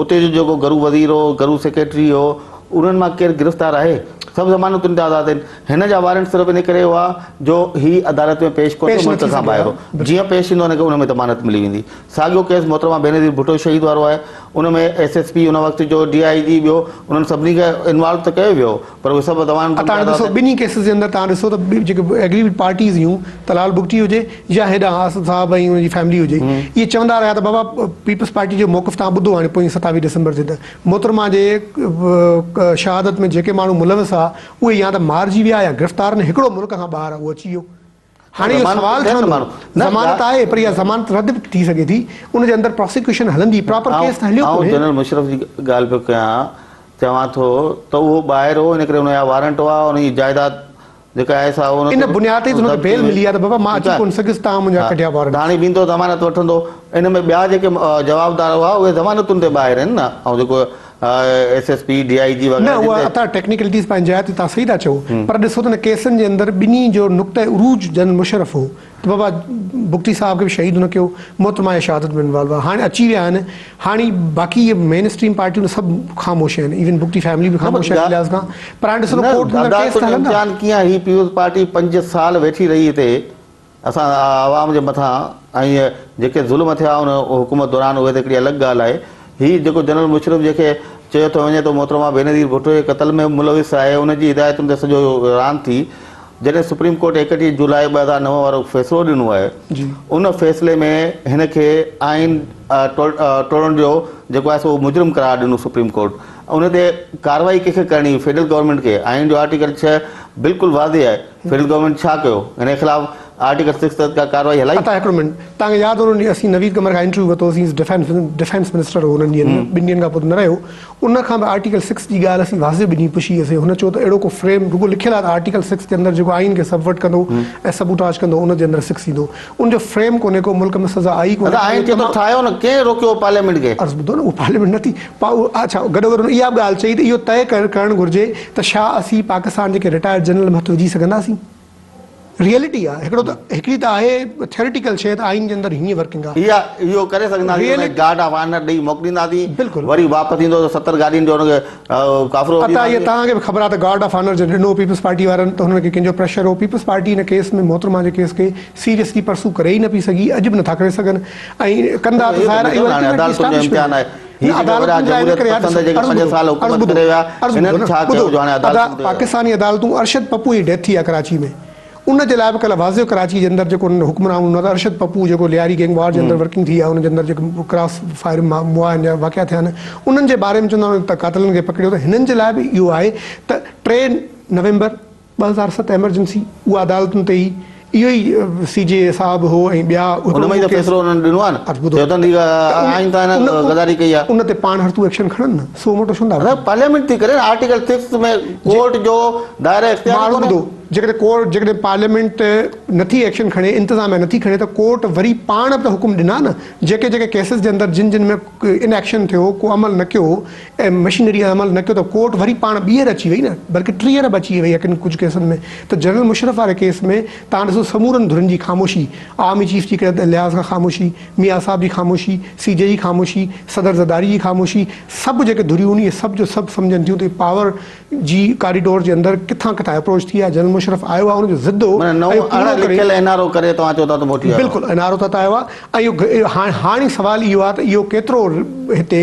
Speaker 1: اتي جو جيڪو گهرو وزير هو گهرو سيڪريٽري هو انهن مان ڪير گرفتار آهي سڀ ضمانتن تي آزاد آهن هن جا وارنٽ صرف ان ڪري هئا جو هي عدالت ۾ پيش ڪونه ٿيو ملڪ کان ٻاهر هو جيئن پيش ٿيندو هن کي ان ۾ ضمانت ملي ويندي ساڳيو ڪيس محترمه بينظير ڀٽو شهيد وارو آهي ان ۾ ايس ايس پي ان وقت جو ڊي I جي ٻيو انهن سڀني کي انوالو ته ڪيو ويو پر اهي سڀ ضمانتن تي
Speaker 2: تان
Speaker 1: آزاد
Speaker 2: ڏسو
Speaker 1: آهن.
Speaker 2: ٻنهي ڪيسز جي اندر تان ڏسو ته جيڪي ايگريوڊ پارٽيز هيون طلال بگٽي هجي يا هيڏانهن آصف صاحب ۽ ان جي فيملي هجي اهي چوندا رهيا ته بابا پيپلز پارٽي جو موقف تان ٻڌو هاڻي پوئين 27 ڊسمبر تي ته محترمه جي شهادت ۾ جيڪي ماڻهو ملوث هئا اهي يا ته مارجي ويا يا گرفتار آهن هڪڙو ملڪ کان ٻاهر آهي اهو اچي ويو هاڻي اهو سوال ٺهندو ضمانت آهي پر اها ضمانت رد به ٿي سگهي ٿي ان جي اندر پراسيڪيوشن هلندي پراپر ڪيس ته هليو
Speaker 1: آئون
Speaker 2: ڪونهي.
Speaker 1: جنرل مشرف جي ڳالهه پيو ڪيان چوان ٿو ته اهو ٻاهر هو ان ڪري ان جا وارنٽ هئا ان جي جائيداد جيڪا آهي سا
Speaker 2: ان بنياد تي ئي ته هن کي بيل ملي آهي ته بابا مان اچي ڪونه سگهيس توهان منهنجا ڪڍيا وارنٽ.
Speaker 1: هاڻي ويندو ضمانت وٺندو ان ۾ ٻيا جيڪي جوابدار هئا اهي ضمانتن تي ٻاهر آهن نه ۽ جيڪو S S P D I G
Speaker 2: نه
Speaker 1: وغيره
Speaker 2: اها
Speaker 1: جن تي
Speaker 2: اتا ٽيڪنيڪلٽيز پنهنجي جاء تي توهان صحيح ٿا چئو پر ڏسو ته ان ڪيسن جي اندر ٻنهي جو نقطه عروج جنرل مشرف هو ته بابا بگٽي صاحب کي به شهيد هن ڪيو محترمه جي شهادت ۾ انوالو آهي هاڻي اچي ويا آهن هاڻي باقي اهي مين اسٽريم پارٽيون سڀ خاموش آهن ايون بگٽي فيملي به
Speaker 1: نه پر
Speaker 2: خاموش آهي ان لحاظ کان پر هاڻي ڏسو ته
Speaker 1: نه
Speaker 2: ڪورٽ اندر ڪيس
Speaker 1: عدالتن
Speaker 2: ته
Speaker 1: جو
Speaker 2: هلندا.
Speaker 1: امتحان ڪيئن هي پيپلز پارٽي 5 سال ويٺي رهي هتي اسان عوام جي مٿان ۽ جيڪي ظلم ٿيا ان حڪومت دوران اهي ته هڪڙي الڳ ڳالهه آهي. هي جيڪو جنرل مشرف جنهن کي چيو ٿو وڃي ته محترمه بينظير ڀٽو جي قتل ۾ ملوث آهي ان جي هدايتن تي سڄو راند ٿي جڏهن سپريم ڪورٽ 31 جولاء 2009 وارو فيصلو ڏنو آهي ان فيصلي ۾ هن کي آئين ٽوڙڻ جو جيڪو آهي سو مجرم قرار ڏنو سپريم ڪورٽ ان تي ڪارروائي ڪنهن کي ڪرڻي هئي فيڊرل گورنمينٽ کي آئين جو آرٽيڪل 6 بلڪل واضح آهي فيڊرل گورنمينٽ ڇا ڪيو هن جي خلاف آرٽيڪل 6 تحت ڪا ڪارروائي هلائي؟
Speaker 2: عطا هڪڙو منٽ توهان کي ياد هوندو اسين نويد قمر کان انٽرويو ورتو هوسين ڊفينس ڊفينس منسٽر هو انهن ڏينهن ۾ ٻن ڏينهن کان پوء ته نه رهيو ان کان به آرٽيڪل 6 جي ڳالهه اسين واضح ٻنهي پڇي هئسين هن چيو ته اهڙو ڪو فريم رڳو لکيل آهي ته آرٽيڪل 6 جي اندر جيڪو آئين کي سبورٽ ڪندو ۽ سبوٽاج ڪندو ان جي اندر 6 ايندو ان جو فريم ڪونهي ڪو ملڪ ۾ سزا آئي ڪونهي
Speaker 1: ادا آئين چئي ٿو ٺاهيو نه ڪنهن روڪيو پارليامينٽ کي؟
Speaker 2: عرض ٻڌو نه اهو پارليامينٽ نه ٿي اڇا گڏو گڏ هن اها به ڳالهه چئي ته اهو طئي ڪرڻ گهرجي ته ڇا اسين پاڪستان جي ڪنهن رٽائرڊ جنرل ۾ هٿ وجهي سگهنداسين؟ ريئلٽي آ هڪڙو ته هڪڙي ته آهي ٿيوريٽيڪل شيء ته آئين جي اندر هيئن ورڪنگ آ.
Speaker 1: اها اهو ڪري سگهنداسين ان کي گارڊ آف آنر ڏئي موڪلينداسين
Speaker 2: بلڪل
Speaker 1: وري واپس ايندو ته 70 گاڏين جو ان کي قافلو
Speaker 2: عطا اهي
Speaker 1: ڏينداسين.
Speaker 2: توهان کي به خبر آ ته گارڊ آف آنر جڏهن ڏنو پيپلز پارٽي وارن ته هنن کي ڪنهن جو پريشر هو پيپلز پارٽي ان ڪيس ۾ محترمه جي ڪيس کي سيريسلي پرسو ڪري ئي نه پئي سگهي اڄ به نٿا ڪري سگهن ۽ ڪندا ته
Speaker 1: اهو ته
Speaker 2: ظاهر آ
Speaker 1: ٻڌو
Speaker 2: اهو
Speaker 1: نه هاڻي
Speaker 2: الٽيميٽلي
Speaker 1: عدالتن جو امتحان
Speaker 2: اسٽيبلشمينٽ
Speaker 1: آهي هي
Speaker 2: نه
Speaker 1: جيڪي وڏا
Speaker 2: عدالتن جا ان
Speaker 1: جمهوريت
Speaker 2: ڪري آ
Speaker 1: پسند
Speaker 2: ڏسو
Speaker 1: جيڪي
Speaker 2: عرض
Speaker 1: 5
Speaker 2: ٻڌو
Speaker 1: سال
Speaker 2: عرض
Speaker 1: حڪومت
Speaker 2: ٻڌو
Speaker 1: ڪري ويا
Speaker 2: عرض ٻڌو
Speaker 1: هنن
Speaker 2: نه
Speaker 1: ڇا
Speaker 2: ٻڌو
Speaker 1: ڪيو جو هاڻي
Speaker 2: ادا
Speaker 1: عدالتن تي
Speaker 2: پاڪستاني عدالتون ارشد پپو جي ڊيٿ ٿي آ ڪراچي ۾ ان جي لاء به ڪلهه واضح ڪراچي جي اندر جيڪو حڪمران هوندو آهي ارشد پپو جيڪو لياري گينگ وار جي اندر ورڪنگ ٿي آهي ان جي اندر جيڪو ڪراس فائر مئا آهن يا واقعا ٿيا آهن انهن جي باري ۾ چوندا آهن ته قاتلن کي پڪڙيو ته هنن جي لاء به اهو آهي ته 3 نومبر 2007 ايمرجنسي اها عدالتن تي ئي اهو ئي سي جي صاحب هو ۽ ٻيا
Speaker 1: ان ۾ ئي ته فيصلو انهن ڏنو آهي نه چيو اٿن ته آئين تان هن غداري ڪئي آهي.
Speaker 2: ان تي پاڻ هرتو ايڪشن کڻن نه سو موٽو ڇو نٿا
Speaker 1: وٺن. پارليامينٽ ٿي ڪري نه آرٽيڪل سڪس ۾ ڪورٽ جو دائره اختيار ئي ڪونهي.
Speaker 2: جيڪڏهن ڪورٽ جيڪڏهن پارليامينٽ نٿي ايڪشن کڻي انتظاميا نٿي کڻي ته ڪورٽ وري پاڻ به ته حڪم ڏنا نه جيڪي جيڪي ڪيسز جي اندر جن جن ۾ ان ايڪشن ٿيو ڪو عمل نه ڪيو ۽ مشينري عمل نه ڪيو ته ڪورٽ وري پاڻ ٻيهر اچي وئي نه بلڪه ٽيهر به اچي وئي ڪن ڪجهه ڪيسن ۾ ته جنرل مشرف واري ڪيس ۾ تان ڏسو سمورن ڌرين جي خاموشي آرمي چيف جي لحاظ کان خاموشي ميان صاحب جي خاموشي سي جي جي خاموشي صدر زرداري جي خاموشي سڀ جيڪي ڌريون اهي سڀ جو سڀ سمجهن ٿيون ته پاور جي ڪاريڊور جي اندر ڪٿان ڪٿان اپروچ ٿي آهي جنرل مشرف آيو آهي ان جو ضد هو
Speaker 1: معنيٰ نئون
Speaker 2: ۽
Speaker 1: اڻ
Speaker 2: پورو ڪري
Speaker 1: لکيل اين آر او ڪري توهان چئو ٿا ته موٽي آيو آهي.
Speaker 2: بلڪل اين آر او تحت آيو آهي ۽ اهو هاڻي سوال اهو آهي ته اهو ڪيترو هتي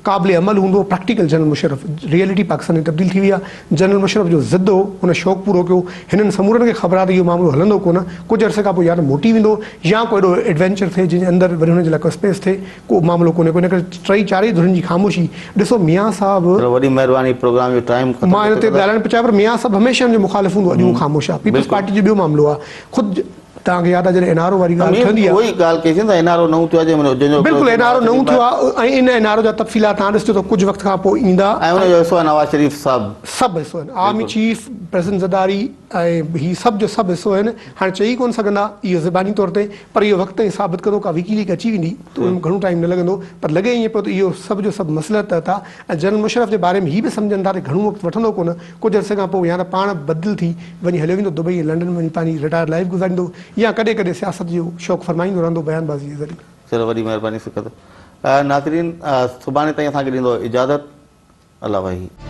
Speaker 2: قابل عمل هوندو practical general Musharraf reality Pakistan جي تبديل ٿي وئي آهي جنرل مشرف جو ضد هو هن شوق پورو ڪيو هنن سمورن کي خبر آهي ته اهو معاملو هلندو ڪونه ڪجهه عرصي کان پوء يا ته موٽي ويندو يا ڪو اهڙو ايڊوينچر ٿئي جنهن جي اندر وري هن جي لاء ڪو اسپيس ٿئي ڪو معاملو ڪونهي ڪو ان ڪري ٽئي چارئي ڌرين جي خاموشي ڏسو ميان صاحب.
Speaker 1: چلو وڏي مهرباني پروگرام جو ٽائيم ختم
Speaker 2: مان
Speaker 1: ٿي
Speaker 2: ان تي
Speaker 1: چڪو
Speaker 2: ڳالهائڻ پيو چاهيان پر ميان صاحب هميشه ان جو مخالف هوندو اڄ هو خاموش آهي پيپلز پارٽي جو ٻيو معاملو آهي خود توهان کي ياد آهي جڏهن اين آر او واري ڳالهه ٺهندي آهي
Speaker 1: اهو ئي ڳالهه ڪئي سين ته اين آر او نئون ٿيو آهي جنهن جو
Speaker 2: بلڪل اين آر او نئون ٿيو آهي ۽ ان اين آر او جا تفصيلات توهان ڏسجو ته ڪجهه وقت کان پوء ايندا
Speaker 1: ۽ ان جو حصو آهي نواز شريف صاحب
Speaker 2: سڀ حصو آهن آرمي چيف پريزيڊنٽ زرداري ۽ هي سڀ جو سڀ حصو آهن هاڻي چئي ڪونه سگهندا اهو زباني طور تي پر اهو وقت ۽ ثابت ڪندو ڪا وڪي ليڪ اچي ويندي ته ان ۾ گهڻو ٽائيم نه لڳندو پر لڳي ائين پيو ته اهو سڀ جو سڀ مصلحت تحت آ ۽ جنرل مشرف جي باري ۾ هي به سمجهن ٿا ته گهڻو وقت وٺندو ڪونه ڪجهه عرصي کان پوء يا ته پاڻ بدل ٿي وڃي هليو ويندو دبئي ۽ لنڊن ۾ وڃي پنهنجي رٽائرڊ لائيف گذاريندو يا ڪڏهن ڪڏهن سياست جو شوق فرمائيندو رهندو بيان بازي جي ذريعي.
Speaker 1: چلو وڏي مهرباني سڪندر. ناظرين سڀاڻي تائين اسان کي ڏيندو اجازت الله واهي.